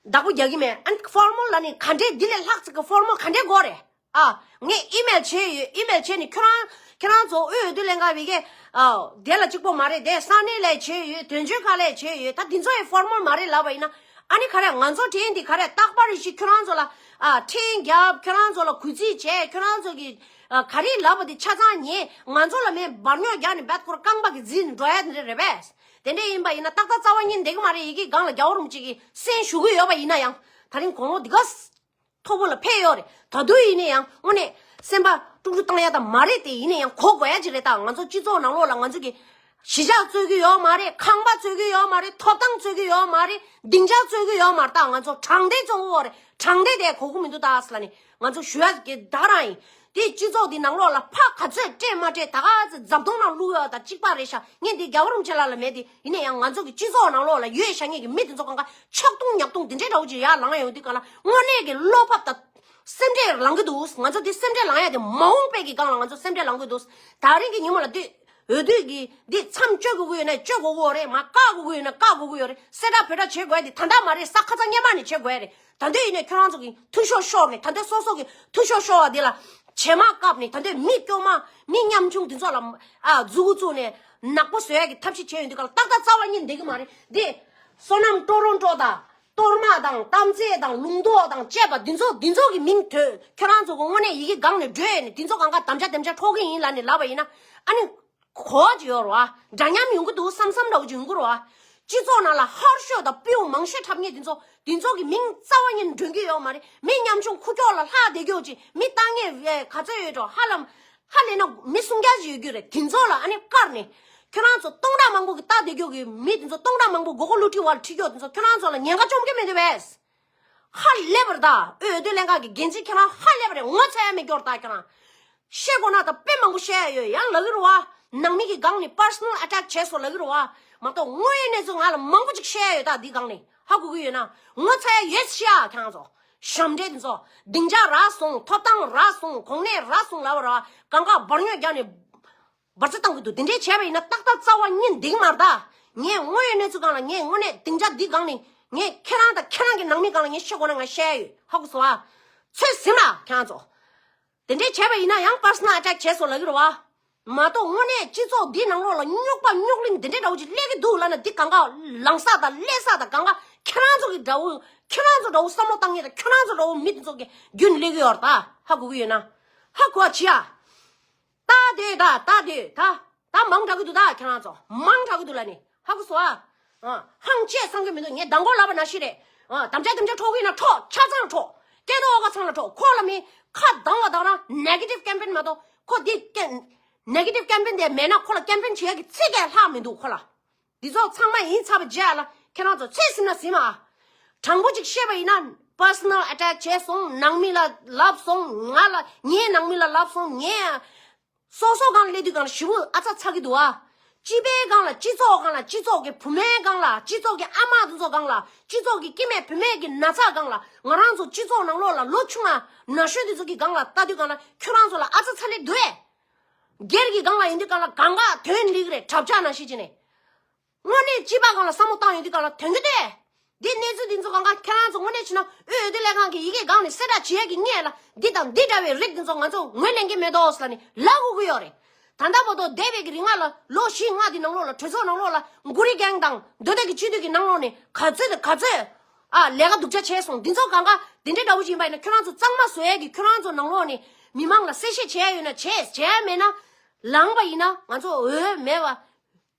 བདག་པོ་རྒྱག་གི་མེད། ཨ་ནི་ཕོར་མལ་ལ་ནི་ག་འདྲའི་འདི་ལས་ལྷག་ཅིག་གི་ཕོར་མལ་ག་འདྲའི་དགོས་རེད། ཨ། ངས་ཨི་མེལ་བྱས་ཡོད། ཨི་མེལ་བྱས་ནས་ཁྱོད་རང་ཁྱོད་རང་ཚོ་དབུས་འོས་བསྡུ་ལྷན་ཁང་བི་གས། ཨ། དེ་ལ་གཅིག་པོ་མ་རེད་དེ། ས་གནས་ལས་བྱས་ཡོད། དོན་གཅོད་ཁག་ལས་བྱས་ཡོད། ད་འདི་ཚོ་ཡི་ཕོར་མལ་མ་རེད་ལབ་པ་ཡིན་ན། ཨ་ནི་ག་རེ་ང་ཚོ་དྲན་འདི་ག་རེ་རྟག་པར་རེ་ཞིག་ཁྱོད་རང་ཚོ་ལ། ཨ། འཕྲིན་རྒྱབ། ཁྱོད་རང་ཚོ་ལ་གུས་བརྩི་བྱས། ཁྱོད་རང་ཚོ་གི། ཨ། ག་རེ་ལབ་པ་དེ་ཆ་ཚང་ཉན། ང་ཚོ་ལ་མེད་འབར་ཉོག་རྒྱག་ནས་བད་ཁོར་རྐང་པ་གི་རྫིས་ནས་འགྲོ་ཡ་དེ་འདྲ་རེད་པས། དེ་འདྲ་ཡིན་པ་ཡིན་ན་ཏག་ཏག་རྩ་བ་ཉིད་འདེགས་མ་རེད། ཡི་གེ་སྒང་ལ་རྒྱལ་བ་རིན་པོ་ཆེ་གིས་གསན་ཞུ་གི་ཡོད་པ་ཡིན་ན་ཡང་། ད་རིང་དགུང་ལོ་འདི་ག་མཐོ་པོ་ལ་ཕེབས་ཡོད་རེད། ད་དུང་ཡིན་ན་ཡང་དངོས་གནས་སེམས་པ་དཀྲུག་དཀྲུག་བཏང་ཡ་ད་མ་རེད་དེ། ཡིན་ན་ཡང་གོ་དགོས་ཡ་ཅིག་རེད། ད་ང་ཚོ་སྤྱི་ཚོགས་ནང་ལོགས་ལ་ང་ཚོ་གི་གཞིས་ཆགས་རྩོད་ཀྱི་ཡོད་མ་རེད། ཁང་པ་རྩོད་ཀྱི་ཡོད་མ་རེད། ཐོབ་ཐང་རྩོད་ཀྱི་ཡོད་མ་རེད། སྡིངས་ཆ་རྩོད་ཀྱི་ཡོད་མ་རེད། ད་ང་ཚོ་དྲང་བདེན་རྩོད་ཀྱི་ཡོད་རེད། དྲང་བདེན་དེ་གོ་གི་མི་འདུག་ད་ཟེར་ལ་ནི་ང་ཚོ་ཞུ་ཡ་གི་ད་ག་རང་ཡིན། དེ་སྤྱི་ཚོགས་འདི་ནང་ལོགས་ལ་ཕ་ག་ཚོད་སྤྲད་མ་སྤྲད་ད་ག་ཚོད་རྫབ་དོང་ནང་བླུགས་ཡོད་ད་གཅིག་པ་རེད་ཤག་ངས་འདི་རྒྱལ་བ་རིན་པོ་ཆེ་ལགས་ལ་མེད་དེ། ཡིན་ན་ཡང་ང་ཚོ་གི་སྤྱི་ཚོགས་ནང་ལོགས་ལ་ཡོད་ཤག་ངེད་ཀྱི་མི་དེ་ཚོ་གང་ག་ཆག་རྡུང་ཉག་རྡུང་དེ་འདྲའི་འདྲ་བོ་ཅིག་ཡར་ལངས་ཡོང་དུས་གང་ལ་དངོས་གནས་ཀྱི་བློ་ཕབ་དང་སེམས་ཁྲལ་ལངས་གི་འདུག་ང་ཚོ་འདི་སེམས་ཁྲལ་ལངས་ཡ་དེ་མ་འོངས་པའི་གི་སྒང་ལ་ང་ཚོ་སེམས་ཁྲལ་ལངས་གི་འདུག་ད་རིང་གི་ཉིན་མོ་ལ་འདི་འོས་བསྡུ་གི་འདི་མཚམས་གཅོད་དགོས་ཀྱི་ཡོད་ན་གཅོད་དགོས་ཀྱི་ཡོད་རེད། མ་བཀག་དགོས་ཀྱི་ཡོད་ན་བཀག་དགོས་ཀྱི་ཡོད་རེད། གསལ་བསྒྲགས་བོད་སྒྲ་བྱེད་དགོས་ཡ་དེ་ད་ལྟ་མ་རེད། ས་ཁ་ཚ་སྔོན་མ་ནས་བྱེད་དགོས་ཡ་རེད། ད་འདོད་ཡིན་ནས་ཁྱོད་རང་ཚོ་གི་འཐུས་ཤོར་ཤོར་ནས། ད་འདོད་སོ་སོ་གི་འཐུས་ཤོར་ཤོར་བ་འདི་ལ་བྱེ་མ་བཀབ་ནས། ད་འདོད་མི་སྐྱོ་མ་མི་ཉམ་ཆུང་འདི་ཚོ་ལ་ཨ་མཛུ་གུ་བཙུགས་ནས་ནག་པོ་བཟོ་ཡ་གི་ཐབས་ཤེས་བྱས་ཡོང་དུས་ག་ལ་ཏག་ཏག་རྩ་བ་ཉིད་འདེགས་གི་མ་རེད། འདི་བསོད་ནམས་ཀྲོ་རོང་ཀྲོ་དང་གཏོར་མ་དང་གཏམ་ཚེ་དང་ལུང་རྟོགས་དང་བཅས་པ་འདི་ཚོ་འདི་ཚོ་གི་མིང་ཐོས། ཁྱོད་རང་ཚོ་གི་དངོས་གནས་ཡི་གེ་སྒང་ནས་བྲོས་ནས་འདི་ཚོ་གང་ག་དམ་བཅའ་དམ་བཅའ་འཕྲོག་གི་ཡིན་ལབ་ནས་ལབ་པ་ཡིན་ན། ཨ་ནི། གོ་ཅི་ཡོད་རེད་བ། འདྲ་མཉམ་ཡོང་གི་འདུག་བསམ་བསམ་འདྲ་བོ་ཅིག་ཡོང་གི་རེད་བ། སྤྱི་ཚོགས་ནང་ལ་ཧར་ཤོས་དང་སྤུས་མང་ཤོས་འཁྲབ་མཁན་དེ་ཚོ་དེ་ཚོ་གི་མིང་རྩ་བ་ཉིད་འདོན་གི་ཡོད་མ་རེད། མི་ཉམ་ཆུང་ཁུག་ཀྱོག་ལ་ལྷག་བསྡད་ཀྱོག་ཅིག་མི་ལྟ་ངན་ག་ཚོད་ཡོད་འགྲོ། ཧ་ལམ་ཧ་ལས་ན་མི་སུམ་བརྒྱ་ཅིག་ཡོད་ཀྱི་རེད། དེ་ཚོ་ལ་ཨ་ནི་བཀར་ནས་ཁྱོད་རང་ཚོ་སྟོང་ཕྲག་མང་པོ་གི་ལྟ་བསྡད་ཀྱོག་གི་མི་དེ་ཚོ་སྟོང་ཕྲག་མང་པོ་མགོ་སྐོར་བསླུ་བྲིད་བར་ཁྲིད་ཀྱོག་དེ་ཚོ་ཁྱོད་རང་ཚོ་ལ་ཉེན་ཁ་བཅོམ་གི་མི་འདུག་བས། ཧ་ལས་པར་ད་དབུས་འོས་བསྡུ་ལྷན་ཁང་གི་འགན་འཛིན་ཁྱེད་རང་ཧ་ལས་པ་རེད། ངོ་ཚ་ཡ་མེད་སྐྱོར་ད་ཁྱེད་རང་། བཤད་དགོས་ན་ད་དཔེ་མང་པོ་བཤད་ཡ་ཡོད། ཡང་ལབ་ཀྱི་རེད་བ། ནང་མི་གི་སྒང་ནས་པར་སོ་ནལ་ཨ་ཊེག་བྱས་སོང་ལབ་ཀྱི་རེད་བ། མ་གཏོགས་དངོས་ཡོད་གནས་ཚུལ་ང་ལ་མང་པོ་ཅིག་བཤད་ཡ་ཡོད། ད་འདི་སྒང་ནས་ཧ་གོ་གི་ཡོད་ན་ངོ་ཚ་ཡ་ཡོད་ཤག་ཁྱེད་རང་ཚོ། ཞབས་འདྲེན་དེ་ཚོ་སྡིངས་ཆ་རག་སོང་། ཐོབ་ཐང་རག་སོང་། གོང་ནས་རག་སོང་ལབ་པ་རེད་བ། གང་ག་འབར་ཉོག་རྒྱག་ནས། འབར་རྩ་བཏང་གི་འདུག་དེ་འདྲས་བྱས་པ་ཡིན་ན་ཏག་ཏག་རྩ་བ་ཉིད་འདེགས་མ་རེད་ད། ངས་དངོས་ཡོད་གནས་ཚུལ་སྒང་ལ་ངས་དངོས་གནས་སྡིངས་ཆ་འདི་སྒང་ནས་ངས་ཁྱེད་རང་དང་ཁྱེད་རང་གི་ནང་མི་སྒང་ལ་ངས་བཤད་དགོས་ན་ང་བཤད་ཡ་ཡོད། ཧ་གོ་སོང་ཨ། ཚོད་ཟིན་ལ་ཁྱེད་རང་ཚོ། དེ་འདྲས་བྱས་པ་ཡིན་ན་ཡང་པར་སོ་ནལ་ཨ་ཊེག་བྱས་སོང་ལབ་ཀྱི་རེད་བ། མ་གཏོགས་དངོས་གནས་སྤྱི་ཚོགས་འདིའི་ནང་ལོགས་ལ་རྙོག་པ་རྙོག་གླེང་འདི་འདྲས་འདྲ་བོ་ཅིག་སླེབས་ཀྱི་འདུག་ལབ་ན་འདི་གང་ག་ལངས་ས་དང་སླེབས་ས་དང་གང་ག་ཁྱེད་རང་ཚོ་གི་འདྲ་བོ། ཁྱེད་རང་ཚོ་འདྲ་བོ་བསམ་བློ་བཏང་མཁན་དང་ཁྱེད་རང་ཚོ་འདྲ་བོ་མི་དེ་ཚོ་གི་རྒྱུན་སླེབས་ཀྱི་ཡོད་རེད་ད། ཧ་གོ་གི་ཡོད་ན། ཧ་གོ་བ་བྱེད་ཨ། ལྟ་སྡོད་ད་ལྟ་སྡོད་ད། ད་མང་དྲགས་ཀྱི་འདུག་ད་ཁྱེད་རང་ཚོ། མང་དྲགས་ཀྱི་འདུག་ལབ་ནི་ཧ་གོ་སོང་ཨ། ཨ། ཧང་ཆེ་བསམ་གྱི་མི་འདུག་ངས་མདང་དགོང་ལབ་པ་ནང་བཞིན་རེད། ཨ། དམ་བཅའ་དམ་བཅའ་འཕྲོག་གི་ཡིན་ན་འཕྲོག་ཆ་ཚང་འཕྲོག་སྐལ་རྡོར་ཨོ་དཀར་ཚང་ལ་འཕྲོག་ཁོ་ལ་མི་ཁ་གདངས་པ་དང་རང་ནེ་གེ་ཊིབ་ཀེམ་པེན་མ་གཏོགས་ཁོ་འདི་ཀེ་ནེ་གེ་ཊིབ་ཀེམ་པེན་དེ་མེད་ན་ཁོ་ལ་ཀེམ་པེན་བྱེད་ཡ་གི་ཚིག་གས་ལྷག་མི་འདུག་ཁོ་ལ། འདི་ཚོ་ཚང་མ་ཡིན་ཚར་བ་རྗེས་ལ་ཁྱེད་རང་ཚོ་ཚོད་ཟིན་ན་ཟིན་མ། དྲང་པོ་ཅིག་བཤད་པ་ཡིན་ན་པར་སོ་ནལ་ཨ་ཊེག་བྱས་སོང་། ནང་མི་ལ་ལབ་སོང་། ང་ལ་ངའི་ནང་མི་ལ་ལབ་སོང་། ངས་སོ་སོ་སྒང་སླེབས་དུས་སྒང་ཞེ་པོ་ཨ་ཚ་ཚ་གི་འདུག་ཨ། སྤྱི་པའི་སྒང་ལ་སྤྱི་ཚོགས་སྒང་ལ་སྤྱི་ཚོགས་ཀྱི་བུ་མོའི་སྒང་ལ་སྤྱི་ཚོགས་ཀྱི་ཨ་མ་དེ་ཚོ་སྒང་ལ་སྤྱི་ཚོགས་ཀྱི་སྐྱེ་དམན་བུད་མེད་ཀྱི་ན་ཚ་སྒང་ལ་ང་རང་ཚོ་སྤྱི་ཚོགས་ནང་ལོགས་ལ་ལོ་ཆུང་ང་ན་གཞོན་དེ་ཚོ་གི་སྒང་ལ་ལྟ་དུས་སྒང་ལ་ཁྱོད་རང་ཚོ་ལ་ཨ་ཚ་ཚ་ལེ་འདུག་ཨེ། སྒེར་གྱི་སྒང་ལ་ཡིན་དུས་སྒང་ལ་གང་ག་དོན་ལིག་རེད་གྲབས་ཆག་ནང་བཞིན་བྱས་ནས། དངོས་གནས་སྤྱི་པ་སྒང་ལ་བསམ་བློ་བཏང་ཡོང་དུས་སྒང་ལ་དོན་གྱི་འདུག་ཨེ། འདི་གནས་ཚུལ་འདི་ཚོ་གང་ག་ཁྱེད་རང་ཚོ་དངོས་གནས་བྱས་ན་དབུས་འོས་བསྡུ་ལས་ཁང་གི་ཡི་གེ་སྒང་ནས་གསལ་བསྒྲགས་བྱེད་ཡས་ཀྱི་སྔོན་ལ་འདི་དང་འདི་འདྲ་བའི་རིགས་འདི་ཚོ་ང་ཚོ་ངོས་ལེན་གྱི་མེད་དོ་ཟེར་ནས་ལབ་དགོས་ཀྱི་ཡོད་རེད། ད་ལྟ་བར་དུ་འདས་པའི་གི་རིང་ལ་ལོ་བཞི་ལྔ་འདི་ནང་ལོགས་ལ་གྲོས་ཚོགས་ནང་ལོགས་ལ་མགོ་རིལ་གྷེང་དང་མདོ་སྟོད་ཀྱི་སྤྱི་འཐུས་ཀྱི་ནང་ལོགས་ནས་ག་ཚོད་དང་ག་ཚོད་ཨ་ལས་ཀ་སྡུག་ཅག་བྱས་སོང་། འདི་ཚོ་གང་ག་འདི་འདྲའི་འདྲ་བོ་ཞིག་ཡིན་པ་ཡིན་ན་ཁྱོད་རང་ཚོ་གཙང་མ་བཟོ་ཡས་ཀྱི་ཁྱོད་རང་ཚོ་ནང་ལོགས་ནས་མི་མང་ལ་གསལ་བཤད་བྱས་ཡོད་ན་བྱས། བྱས་མེད་ན་ལངས་པ་ཡིན་ན་ང་ཚོ་འོས་མེད་པ།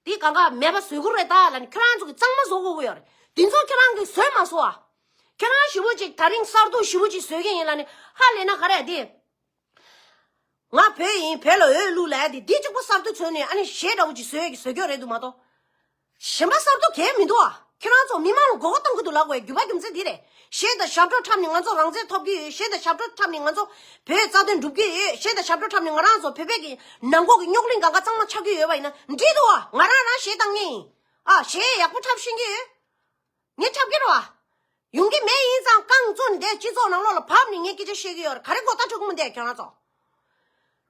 དེ་གང་ག་མེད་པ་བཟོ་དགོས་རེད་ད་ལབ་ནས་ཁྱོད་རང་ཚོ་གི་གཙང་མ་བཟོ་དགོས་ཀྱི་ཡོད་རེད། དེ་ཚོ་ཁྱོད་རང་གིས་བཟོས་མ་བཟོ་ཨ། ཁྱོད་རང་ཞེ་པོ་ཅིག་ད་རིང་གསར་གཏོད་ཞེ་པོ་ཅིག་བཟོ་གི་ཡིན་ལབ་ནས་ཧ་ལས་ན་ག་རེ་དེ། ང་བོད་ཡིན་བོད་ལ་འོས་བླུགས་ལབ་ཡ་དེ་དེ་གཅིག་པོ་གསར་གཏོད་བཟོས་ནས་ཨ་ནི་གཞས་འདྲ་བོ་ཅིག་བཟོ་ཡ་གི་བཟོ་སྐྱོ་རེད་འདུག་མ་གཏོགས། གཞན་པ་གསར་གཏོད་གང་ཡང་མི་འདུག་ཨ། ཁྱོད་རང་ཚོ་མི་མང་ལ་མགོ་སྐོར་གཏོང་གི་འདུག་ལབ་དགོས་རྒྱུ་བ་རྒྱུ་མཚན་འདི་རེད། གཞས་དང་ཞབས་བྲོ་འཁྲབ་ནས་ང་ཚོ་རང་བཙན་ཐོབ་ཀྱི་ཡོད། གཞས་དང་ཞབས་བྲོ་འཁྲབ་ནས་ང་ཚོ་བོད་རྩ་དོན་སྒྲུབ་ཀྱི་ཡོད། གཞས་དང་ཞབས་བྲོ་འཁྲབ་ནས་ང་རང་ཚོ་བོད་པའི་གི་ནང་ཁོག་གི་རྙོག་གླེང་གང་ག་གཙང་མ་ཆགས་ཀྱི་ཡོད་པ་ཡིན་ན་འགྲིག་འདུག་ཨ། ང་རང་རང་གཞས་བཏང་མཁན་ཡིན། ཨ། གཞས་ཡག་པོ་འཁྲབ་ཤེས་ཀྱི་ཡོད། ངས་ཁྱབ་ཀྱི་རེད་བ། ཡོང་གི་མེད། ཡིན་ཙང་རྐང་བཙུགས་ནས་འདས་སྤྱི་ཚོགས་ནང་ལོགས་ལ་བབས་ནས་ངས་སྐད་ཆ་བཤད་ཀྱི་ཡོད་རེད། ག་རེ་མགོ་བཏགས་འགྲོ་གི་མི་འདུག་ཁྱོད་རང་ཚོ།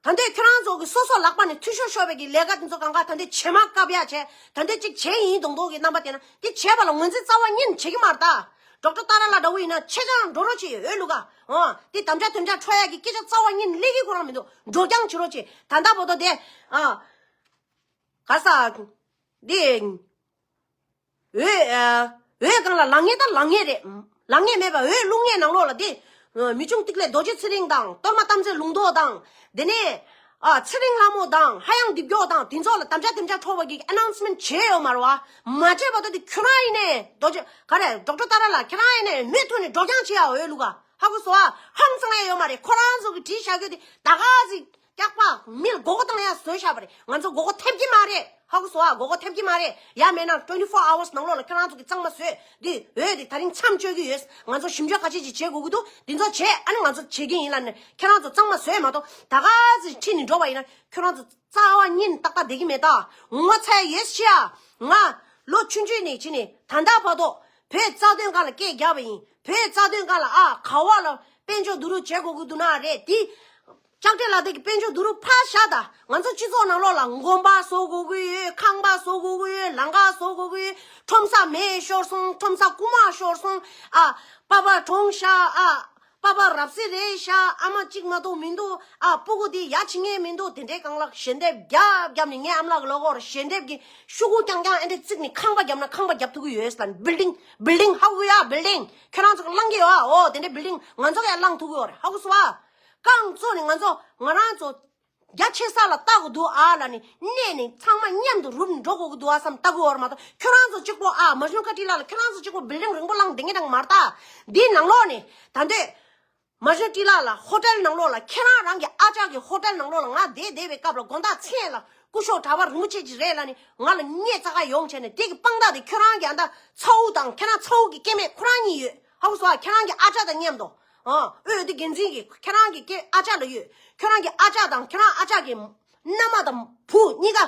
ད་ལྟའི་ཁྱོད་རང་ཚོ་གི་སོ་སོ་ལག་པ་ནས་འཐུས་ཤོར་ཤོར་བའི་གི་ལས་ཀ་དེ་ཚོ་གང་ག་ད་ལྟའི་བྱེ་མ་བཀབ་ཡ་བྱས། ད་ལྟའི་ཅིག་བྱས་ཡིན་མདོག་མདོག་གི་རྣམ་པ་དེ་ན་དེ་བྱས་པ་ལ་ངོས་འཛིན་རྩ་བ་ཉིད་ནས་བྱེད་ཀྱི་མ་རེད་ད། ཌོག་ཊར་ཏཱ་ར་ལགས་འདྲ་བོ་ཡིན་ན་ཆེ་ཆུང་འགྲོ་རོགས་བྱེད་འོས་བླུག་ག། ཨོ་དེ་དམ་བཅའ་དེ་འདྲ་འཕྲོག་ཡ་གི་སྐད་ཆ་རྩ་བ་ཉིད་ནས་སླེབས་ཀྱི་ཁོ་རང་མི་འདུག་འགྲོ་རྐྱང་བྱེད་རོགས་བྱེད། ད་ལྟ་བར་དུ་དེ་ཨ་ག་ས་དེ། འོས། ཨ། འོས་སྒང་ལ་ལངས་མཁན་ད་ལངས་མཁན་རེད། ལངས་མཁན་མེད་པ་འོས་བླུག་མཁན་ནང་ལོགས་ལ་དེ། ཨ། མི་ཆུང་ཏིག་ལེ་རྡོ་རྗེ་ཚེ་རིང་དང་གཏོར་མ་དམ་རྫས་ལུང་རྟོགས་དང་། དེ་ནས། ཨ། ཚེ་རིང་ལྷ་མོ་དང་ཧ་ཡང་སྡིབ་སྐྱོ་དང་དེ་ཚོ་ལ་དམ་བཅའ་དེ་འདྲ་འཕྲོག་པ་གི་ཨ་ནའུན་སི་མེན་ཊི་བྱས་ཡོད་མ་རེད་བ། མ་བྱས་པ་ད་དེ་ཁྱོད་རང་ཡིན་ནས་རྡོ་རྗེ་ག་རེ་ཌོག་ཊར་ཏཱ་ར་ལགས་ཁྱེད་རང་ཡིན་ནས་མུ་མཐུད་ནས་འགྲོ་རྐྱང་བྱེད་ཡ་འོས་བླུག་ག། ཧ་གོ་སོང་ཨ། ཧང་སང་ཡ་ཡོད་མ་རེད། ཁོ་རང་ཚོ་གི་བྲིས་བཞག་རྒྱུ་དེ་ད་ག་ཟིག་སྐྱག་པ་མིར་མགོ་སྐོར་བཏང་ཡ་བཟོས་བཞག་པ་རེད། ང་ཚོ་མགོ་སྐོར་ཐེབས་ཀྱི་མ་རེད། ཧ་གོ་སོང་ཨ། མགོ་སྐོར་ཐེབས་ཀྱི་མ་རེད། ཡ་མེད་ན་twenty four hours་ནང་ལོགས་ལ་ཁྱེད་རང་ཚོ་གི་གཙང་མ་བཟོས་འདི་འོས་འདི་ད་རིང་མཚམས་གཅོད་ཀྱི་ཡོད། ང་ཚོ་ཞིབ་འཇུག་ག་ཅི་ཅིག་བྱེད་དགོས་ཀྱི་འདུག་འདི་ཚོ་བྱས་ཨ་ནི་ང་ཚོ་བྱེད་ཀྱི་ཡིན་ལབ་ནས་ཁྱེད་རང་ཚོ་གཙང་མ་བཟོས་མ་གཏོགས་ད་ག་ཟིག་ཁྲིད་ནས་འགྲོ་བ་ཡིན་ན་ཁྱེད་རང་ཚོ་རྩ་བ་ཉིད་ནས་ཏག་ཏག་བསྡད་ཀྱི་མེད་ད། ངོ་ཚ་ཡོད་ཤི་ཨ། ང་ལོ་ཆུང་ཆུང་ནས་ཕྱིན་ནས་ད་ལྟ་བར་དུ་བོད་རྩ་དོན་སྒང་ལ་སྐད་རྒྱབ་པ་ཡིན། བོད་རྩ་དོན་སྒང་ལ་ཨ་ག་བ་ལ་དཔལ་འབྱོར་བསྡུ་རུབ་བྱེད་དགོས་ཀྱི་འདུག་ན་རེད་དེ། ལྕགས་སྤྲེལ་ལགས་དེ་གི་དཔལ་འབྱོར་བསྡུ་རུབ་ཕར་བཞག་ད། ང་ཚོ་སྤྱི་ཚོགས་ནང་ལོགས་ལ་དགོན་པ་བཟོ་དགོས་ཀྱི་ཡོད། ཁང་པ་བཟོ་དགོས་ཀྱི་ཡོད། ལམ་ཁ་བཟོ་དགོས་ཀྱི་ཡོད། ཁྲོམ་ས་མེ་ཤོར་སོང་། ཁྲོམ་ས་རྐུ་མ་ཤོར་སོང་། ཨ། པ་ཕ་གྲོངས་ཤག་ཨ། པ་ཕ་རབ་གསལ་རེད་ཤག་ཨ་མ་གཅིག་མ་གཏོགས་མི་འདུག་ཨ། སྤུ་གུ་དེ་ཡ་བྱེད་མཁན་མི་འདུག་དེ་འདྲའི་སྒང་ལ་ཞལ་འདེབས་རྒྱབ་རྒྱབ་ནས་ངའི་ཨ་མ་ལགས་ཀྱི་ལོ་གོར་ཞལ་འདེབས་ཀྱི་ཤོག་གུ་རྐྱང་རྐྱང་ཨེ་འདྲ་བརྩིགས་ནས་ཁང་པ་བརྒྱབ་ན་ཁང་པ་བརྒྱབ་ཐུབ་ཀྱི་ཡོད་ལ། བིལ་ཌིང་བིལ་ཌིང་ཧ་གོ་ཡ། བིལ་ཌིང་ཁྱོད་རང་ཚོ་གི་བླང་གི་ཡོད་ཨ། འོ་དེ་འདྲའི་བིལ་ཌིང་ང་ཚོ་གི་བླང་ཐུབ་ཀྱི་ཡོད་རེད། ཧ་གོ་སོང་ཨ། རྐང་བཙུགས་ནས་ང་ཚོ་ང་རང་ཚོ་རྒྱ་ཆེ་ས་ལ་ལྟ་དགོས་འདུག་ཨ་ལ་ནི་གནས་ནས་ཚང་མ་མཉམ་དུ་རུབ་འགྲོ་དགོས་ཀྱི་འདུག་ཨ་བསམ་ལྟ་གི་ཡོད་རེད་མ་གཏོགས་ཁྱོད་རང་ཚོ་གཅིག་པོ་ཨ་མ་གཞོན་བཀའ་ཁྲི་ལགས་ལ་ཁྱོད་རང་ཚོ་གཅིག་པོ་བིལ་ཌིང་རིང་པོ་བླངས་བསྡད་མཁན་རང་མ་རེད་ད། འདིའི་ནང་ལོགས་ནས་ད་འདོད། མ་གཞོན་བཀྲིས་ལགས་ལ་ཧོ་ཊེལ་ནང་ལོགས་ལ་ཁྱེད་རང་རང་གི་ཨ་ཅག་གི་ཧོ་ཊེལ་ནང་ལོགས་ལ་ང་བསྡད་བསྡད་པའི་སྐབས་ལ་དགོང་དག་མཚན་ལ་སྐུ་ཞབས་གྲྭ་པ་རིན་པོ་ཆེ་ཅིག་རེད་ལ་ནི་ང་ལ་སྙད་ཙག་ག་ཡོང་བྱས་ནས་དེ་གི་དཔང་རྟགས་དེ་ཁྱོད་རང་གི་ཨ་མདའ་ཚ་བོ་དང་ཁྱེད་རང་ཚ་བོ་གི་སྐྱེ་དམན་ཁོ་རང་གཉིས་ཡོད། ཧ་གོ་སོང་ཨ། ཁྱེད་རང་གི་ཨ་ཅག་དང་མཉམ་དུ། ཨ། འོས་བསྡུ་འགན་འཛིན་གྱི་ཁྱེད་རང་གི་སྐྱེ་ཨ་ཅག་ལ་ཡོད། ཁྱོད་རང་གི་ཨ་ཅག་དང་ཁྱོད་རང་ཨ་ཅག་གི་མནའ་མ་དང་བུ་གཉིས་ཀ་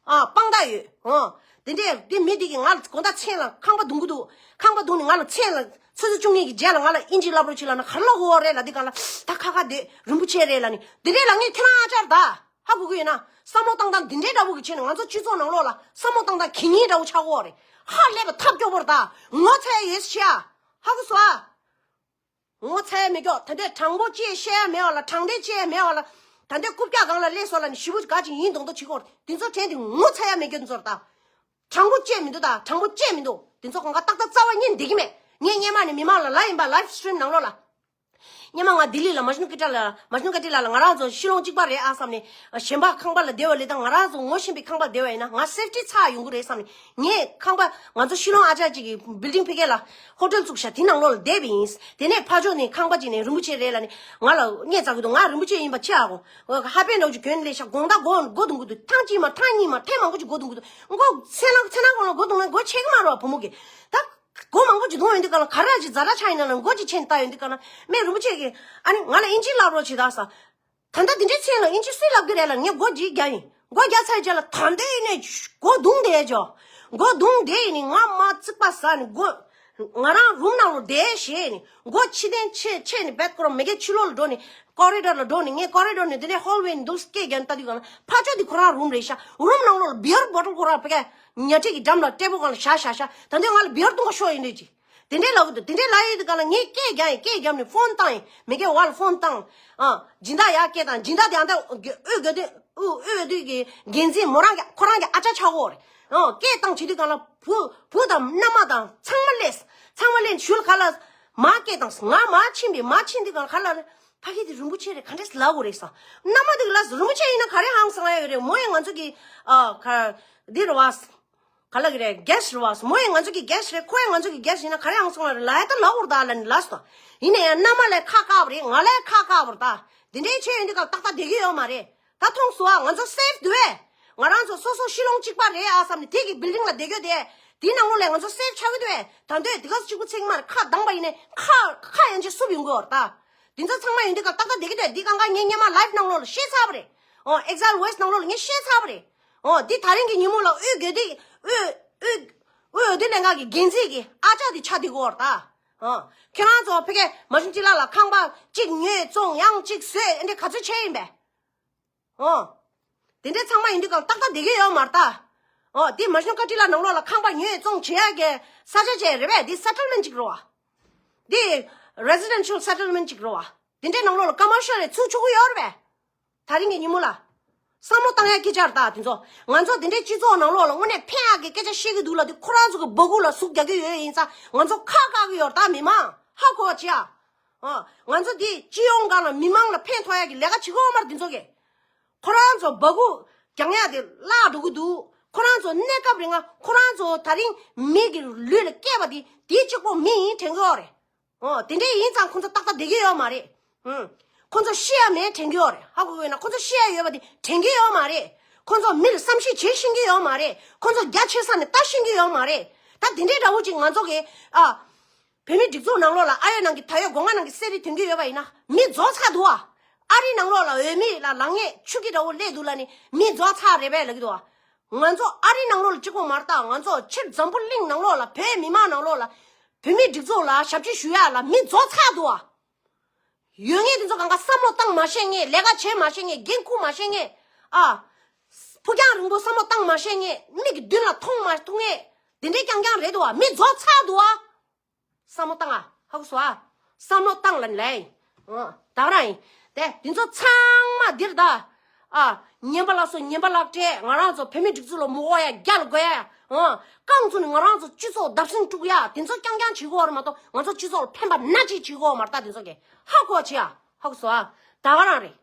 ཨ་དཔང་རྟགས་ཡོད། ཨ། དེ་འདྲས་དེ་མི་དེ་གིས་ང་ལ་དགོང་དག་མཚན་ལ་ཁང་པ་རྡུང་གི་འདུག་ཁང་པ་རྡུང་ནས་ང་ལ་མཚན་ལ་ཆུ་ཚོད་བཅུ་གཉིས་ཀྱི་རྗེས་ལ་ང་ལ་ཨིན་ཇི་བསླབ་རོགས་བྱེད་ལབ་ན་ག་རེ་ལབ་དགོས་རེད་ལབ་དུས་སྒང་ལ་ད་ཁ་ཁ་བསྡད་རིན་པོ་ཆེ་རེད་ལབ་ནས་དེ་འདྲས་ལབ་མཁན་ཁྱེད་རང་ཨ་ཅག་རེད་ད། ཧ་གོ་གི་ཡོད་ན་བསམ་བློ་བཏང་སྟངས་དེ་འདྲས་འདྲ་བོ་གི་བྱས་ནས་ང་ཚོ་སྤྱི་ཚོགས་ནང་ལོགས་ལ་བསམ་བློ་བཏང་སྟངས་གད་སྙིགས་འདྲ་བོ་ཆགས་ཀྱི་ཡོད་རེད། ཧ་ལས་པ་ཐབས་སྐྱོ་པོ་རེད་ད། ངོ་ཚ་ཡ་ཡོད་ཤག་ཧ་གོ་སོང་ཨ། ངོ་ཚ་ཡ་མེད་ཀྱོག་ད་ལྟའི་དྲང་པོ་ཅེས་བཤད་ཡ་མེད་པ་ལ། དྲང་བདེན་ཅེས་མེད་པ་ལ། ད་ལྟའི་རྐུབ་བཀྱག་སྒང་ལ་སླེབས་སོང་ལབ་ནས་ཞེ་པོ་ག་ཅིག་ཡིན་མདོག་མདོག་བྱེད་ཀྱོག་དེ་ཚོ་དྲན་དེ་ངོ་ཚ་ཡ་མེད་ཀྱོག་དེ་ཚོ་རེད་ད། དྲང་པོ་བཅད་མི་འདུག་ད་དྲང་པོ་བཅད་མི་འདུག་དེ་ཚོ་གང་ག་ཏག་ཏག་རྩ་བ་ཉིད་ནས་བསྡད་ཀྱི་མེད། ངས་སྔོན་མ་ནས་མི་མང་ལ་ལབ་ཡིན་པ། ལའིབ་སི་ཊི་རིམ་ནང་ལོགས་ལ། སྔོན་མ་ང་ལྡི་ལི་ལ་མ་གཞོན་བཀྲིས་ལགས་ལ་མ་གཞོན་བཀྲིས་ལགས་ལ་ང་རང་ཚོ་ཤི་ལོང་གཅིག་པ་རེད་ཨ་བསམ་ནས། གཞན་པ་ཁང་པ་ལ་བསྡད་པ་ལས་ད་ང་རང་ཚོ་ངོ་ཤེས་པའི་ཁང་པ་ལ་བསྡད་པ་ཡིན་ན་ང་སེབ་ཊི་ཚར་ཡོང་གི་རེད་བསམ་ནས། ངས་ཁང་པ་ང་ཚོ་ཤི་ལོང་ཨ་ཅག་ཅིག་གིས་བིལ་ཌིང་ཕ་གི་ལ་ཧོ་ཊེལ་བཙུགས་ཤག་དེ་ནང་ལོགས་ལ་བསྡད་པ་ཡིན། དེ་ནས་ཕར་ཕྱོགས་ནས་ཁང་པ་ཅིག་ནས་རིན་པོ་ཆེ་རེད་ལབ་ནས་ང་ལ་སྙད་བཙལ་གི་འདུག་ང་རིན་པོ་ཆེ་ཡིན་པ་ཆེ་ཨ་གོ། ཧ་པན་འདྲ་བོ་ཅིག་གྱོན་ནས་སླེབས་ཤག་དགོང་དག་མགོ་མགོ་རྡུང་གི་འདུག་ཐེངས་གཅིག་མ་ཐེངས་གཉིས་མ་ཐེངས་མང་པོ་ཅིག་མགོ་རྡུང་གི་འདུག་མགོ་ཚེ་ལང་ཚེ་ནང་གོང་ལ་མགོ་རྡུང་ན་མགོ་ཆེ་གི་མ་རེད་བ། བུ་མོ་གིས་ད་མགོ་མང་པོ་ཅིག་རྡུང་ཡོང་དུས་ག་ལ་ག་རེ་ཅིག་ཛ་དྲག་ཆགས་ཡིན་ན་ལ་མགོ་ཅིག་ཆེན་བཏང་ཡོང་དུས་ག་ལ་མེད། རིན་པོ་ཆེ་གིས་ཨ་ནི་ང་ལ་ཨིན་ཇི་བསླབ་རོགས་བྱེད་ད་ས། ད་ལྟ་འདི་འདྲའི་མཚན་ལ་ཨིན་ཇི་སུས་བསླབ་ཀྱི་རེད་ལབ་ངས་མགོ་ཅིག་བརྒྱབ་ཡིན། མགོ་བརྒྱབ་ཚར་རྗེས་ལ་ད་འདོད་ཡིན་ནས་མགོ་རྡུང་བསྡད་ཅོ། མགོ་རྡུང་བསྡད་ཡིན་ནི་ང་མ་རྩིག་པ་ཟ་ནི་མགོ། ང་རང་རུམ་ནང་ལ་བསྡད་ཞེས་ནི་མགོ་ཕྱི་གདན་ཕྱེ་ཕྱེ་ནི་བེད་ཁོ་རང་མི་གེ་ཕྱི་ལོགས་ལ་འགྲོ་ནི་ཀོ་རི་ཌོར་ལ་འགྲོ་ནི་ངས་ཀོ་རི་ཌོར་ནས་འདི་ནས་ཧོལ་ཝེ་ནས་འདུག་སྐད་རྒྱག་ནི་ལྟ་དུས་གང་ལ་ཕར་ཕྱོགས་འདི་ཁོ་རང་རུམ་རེད་ཤག་རུམ་ནང་ལོགས་ལ་བི་ཡར་བོ་ཊལ་ཁོ་རང་ཕ་གི་ཉལ་ཁྲི་གི་འགྲམ་ལ་ཊེ་བལ་སྒང་ལ་བཞག་བཞག་བཞག་ད་འདོད་ང་ལ་བི་ཡར་བཏུང་ག་ཤོག་ཡིན་འདོད་ཅི། དེ་འདྲའི་ལབ་གི་འདུག་དེ་འདྲའི་ལབ་ཡོད་དུས་གང་ལ་ངས་སྐད་རྒྱག་ཡིན། སྐད་རྒྱབ་ནས་ཕོན་བཏང་ཡིན། མི་གེ་བར་ལ་ཕོན་བཏང་། ཨ། སྦྱིན་བདག་ཡར་སྐད་བཏང་། སྦྱིན་བདག་དེ་ཨ་ད་འོས་སྐྱོར་དེ་ཨུ་འོས་སྐྱོར་དེ་གི་འགན་འཛིན་མོ་རང་གི་ཁོ་རང་གི་ཨ་ཅག་ཆགས་ཀྱི་ཡོད་རེད། ཨ། སྐད་བཏང་བྱེད་དུས་གང་ལ་བུ་བུ་དང་མནའ་མ་དང་ཚང་མ་སླེབས། ཚང་མ་སླེབས་ནས་ཞུ་ལ་ག་ལ་མར་སྐད་བཏང་། ང་མར་ཕྱིན་པས། མར་ཕྱིན་དུས་གང་ལ་ག་ལ་ཕ་གི་དེ་རིན་པོ་ཆེ་རེད། ག་འདྲས་ལབ་དགོས་རེད་ས། མནའ་མ་དེ་གི་ལ་རིན་པོ་ཆེ་ཡིན་ན་ག་རེ་ཧང་སང་ཡ་ཡོད་རེད། མོ་ཡང་ང་ཚོ་གི་ཨ་ག་འདི་རེད་བ། ག་ལ་གི་རེད། གེ་སི་ཊི་རེད་བ། མོ་ཡང་ང་ཚོ་གི་གེ་སི་ཊི་རེད། ཁོ་ཡང་ང་ཚོ་གི་གེ་སི་ཊི་ཡིན་ན་ག་རེ་ཡང་སོང་ལ་རེད། ལ་ཡ་ད་ལ་འུར་ད་ལ་ནི་ལ་སོ། ཡིན་ན་ཡང་མནའ་མ་ལ་ཁག་ཁག་པ་རེད། ང་ལ་ཡ་ཁག་ཁག་པ་རེད་ད། འདི་འདྲའི་ཆེ་ཡོང་དུས་སྐབས་ཏག་ཏག་བསྡད་ཀྱི་ཡོད་མ་རེད། ད་མཐོང་སོང་ཨ། ང་ཚོ་སེབ་འདུག་བས། ང་རང་ཚོ་སོ་སོ་ཤི་ལོང་གཅིག་པ་རེད་ཨ་བསམ་ནས་དེ་གི་བིལ་ཌིང་ལ་བསྡད་ཀྱི་ཡོད་དེ། དེའི་ནང་ལོགས་ལ་ང་ཚོ་སེབ་ཆགས་ཀྱི་འདུག་བས། ད་འདོད་དེ་ག་གཅིག་པུ་ཚིག་མ་རེད། ཁག་བདངས་པ་ཡིན་ནས་ཁག་ཁག་ཡན་ཆད་སུབ་ཡོང་གི་ཡོད་རེད་ད། དེ་ཚོ་ཚང་མ་ཡོང་དུས་སྐབས་ཏག་ཏག་བསྡད་ཀྱི་འདུག་འདི་གང་ག་ངས་སྔོན་མ་ལའིབ་ནང་ལོགས་ལ་བཤད་ཚར་བ་རེད། ཨོ་ཨེག་ཛལ་ཝེ་སི་ཊི་ནང་ལོགས་ལ་ངས་བཤད་ཚར་བ་རེད། ཨོ་འདི་ད་རིང་གི་ཉིན་མོ་ལ་འོས་སྐྱོར་དེ་འོས་འོས་ དབུས་འོས་བསྡུ་ལྷན་ཁང་གི་འགན་འཛིན་གྱི་ཨ་ཅག་དེ་ཆགས་བསྡད་ཀྱི་ཡོད་རེད་ད། ཨ། ཁྱེད་རང་ཚོ་ཕ་གིའི་མ་གཞི་སྤྱི་བླ་ལ་ཁང་པ་གཅིག་ཉོས་བཙོང་ཡང་གཅིག་བཟོས་ཨེ་འདྲ་ག་ཚོད་བྱས་ཡིན་པས། ཨོ། དེ་འདྲའི་ཚང་མ་ཡིན་དུས་གང་ཏག་ཏག་བསྡད་ཀྱི་ཡོད་མ་རེད་ད། ཨོ། དེ་མ་གཞི་བཀའ་ཁྲི་ལ་ནང་ལོགས་ལ་ཁང་པ་ཉོས་བཙོང་བྱེད་ཡག་གི་ས་ཆ་ཅིག་རེད་པས། དེ་སེ་ཊལ་མེན་ཊི་ཅིག་རེད་བ། དེ་རེ་སི་ཌེན་ཤལ་སེ་ཊལ་མེན་ཊི་ཅིག་རེད་བ། དེ་འདྲའི་ནང་ལོགས་ལ་ཀ་མར་ཤལ་རེ་ཚུགས་ཆོག་གི་ཡོད་རེད་པས། དེ་རིང་གི་ཉིན་མོ་ལ། བསམ་བློ་བཏང་ཡག་སྐད་ཆ་རེད་ད་དེ་ཚོ། ང་ཚོ་དེ་འདྲའི་སྤྱི་ཚོགས་ནང་ལོགས་ལ་དངོས་གནས་ཕན་ཡག་གི་སྐད་ཆ་བཤད་ཀྱི་འདུག་ལབ་དུས་ཁོ་རང་ཚོ་གི་སྦ་ཁུག་ལ་ཟུག་རྒྱག་གི་ཡོད་ཡིན་ཙང་ང་ཚོ་ཁག་བཀག་གི་ཡོད་རེད་ད་མི་མང་། ཧ་གོ་བ་བྱེད་ཨ། ཨ། ང་ཚོ་འདི་སྤྱི་ཡོངས་སྒང་ལ་མི་མང་ལ་ཕན་ཐོགས་ཡག་གི་ལས་ཀ་བྱེད་ཀྱི་ཡོད་མ་རེད་འདི་ཚོ་གིས། ཁོ་རང་ཚོ་སྦ་ཁུག་རྒྱག་ཡག་དེ་བརླག་འགྲོ་གི་འདུག་ཁོ་རང་ཚོ་གནས་སྐབས་རིང་ང་ཁོ་རང་ཚོ་དེ་རིང་མི་གི་ལུས་ལ་སྐྱེས་པ་དེ་དེ་གཅིག་པོ་མི་ཡིན་དྲན་གྱི་ཡོད་རེད། ཨོ། དེ་འདྲ་ཡིན་ཙང་ཁོ་ཚོ་ཏག་ཏག་བསྡད་ཀྱི་ཡོད་མ་རེད། ཨུམ། ཁོ་ཚོ་ཤི་ཡ་མེད་དྲན་གྱི་ཡོད་རེད། ཧ་གོ་གི་ཡོད་ན་ཁོ་ཚོ་ཤི་ཡ་ཡོད་པ་དེ་དྲན་གྱི་ཡོད་མ་རེད། ཁོ་ཚོ་མིར་བསམ་ཤེས་བྱེད་ཤེས་ཀྱི་ཡོད་མ་རེད། ཁོ་ཚོ་རྒྱ་ཆེ་ས་ནས་ལྟ་ཤེས་ཀྱི་ཡོད་མ་རེད། ད་དེ་འདྲའི་འདྲ་བོ་ཅིག་ང་ཚོ་གི་ཨ། བོད་མིའི་སྒྲིག་འཛུགས་ནང་ལོགས་ལ་ཨ་ཡོད་ནང་གི་ད་ཡོད་སྒོ་ང་ནང་གི་གསེར་རི་ཐོན་གྱི་ཡོད་པ་ཡིན་ན་མི་རྫོགས་ཚར་འདུག་ཨ། ཨ་རི་ནང་ལོགས་ལ་འོས་མི་ལ་ལངས་ངེས་ཆུ་གི་འདྲ་བོ་སླེབས་འདུག་ལབ་ནས་མི་རྫོགས་ཚར་རེད་པས་ལབ་ཀྱི་འདུག་ཨ། ང་ཚོ་ཨ་རི་ནང་ལོགས་ལ་གཅིག་པོ་མ་རེད་ད། ང་ཚོ་ཕྱིར་འཛམ་བུ་གླིང་ནང་ལོགས་ལ་བོད་མི་མང་ནང་ལོགས་ལ་བོད་མིའི་སྒྲིག་འཛུགས་ལ་ཞབས་ཕྱི་ཞུ་ཡ་ལ་མི་རྫོགས་ཚར་འདུག་ཨ། ཡོད་ངེས་དེ་ཚོ་གང་ག་བསམ་བློ་བཏང་མ་ཤེས་ངེས། ལས་ཀ་བྱེད་མ་ཤེས་ངེས། འགན་འཁུར་མ་ཤེས་ངེས། ཨ། ཕུགས་རྒྱང་རིང་པོ་བསམ་བློ་བཏང་མ་ཤེས་ངེས། མིག་གི་མདུན་ལ་མཐོང་མ་ཐུབ་ངེས། དེ་འདྲའི་རྐྱང་རྐྱང་རེད་འདུག་ཨ། མི་རྫོགས་ཚར་འདུག་ཨ། བསམ་བློ་བཏང་ཨ། ཧ་གོ་སོང་ཨ། བསམ་བློ་བཏང་ལབ་ནི་ལབ་ཡིན། ཨ། ད་ག་རང་ཡིན། དེ་དེ་ཚོ་ཚང་མ་འདིར་ད། ཨ། ངན་པ་ལ་སོགས་ངན་པ་ལག་སྤྲད། ང་རང་ཚོ་བོད་མི་སྒྲིག་འཛུགས་ལ་མི་དགོས་ཡ། རྒྱ་ལ་དགོས་ཡ། ཨ། རྐང་བཙུགས་ནས་ང་རང་ཚོ་སྤྱི་ཚོགས་བརྡབ་གསིག་དཀྲུག་ཡ། དེ་ཚོ་རྐྱང་རྐྱང་བྱེད་ཀྱི་ཡོད་རེད་མ་གཏོགས་ང་ཚོ་སྤྱི་ཚོགས་ལ་ཕན་པ་སྣ་གཅིག་བྱེད་ཀྱི་ཡོད་མ་རེད་ད། དེ་ཚོ་གིས་ཧ་གོ་བྱེད་ཨ། ཧ་གོ་སོང་ཨ། ད་ག་རང་རེད།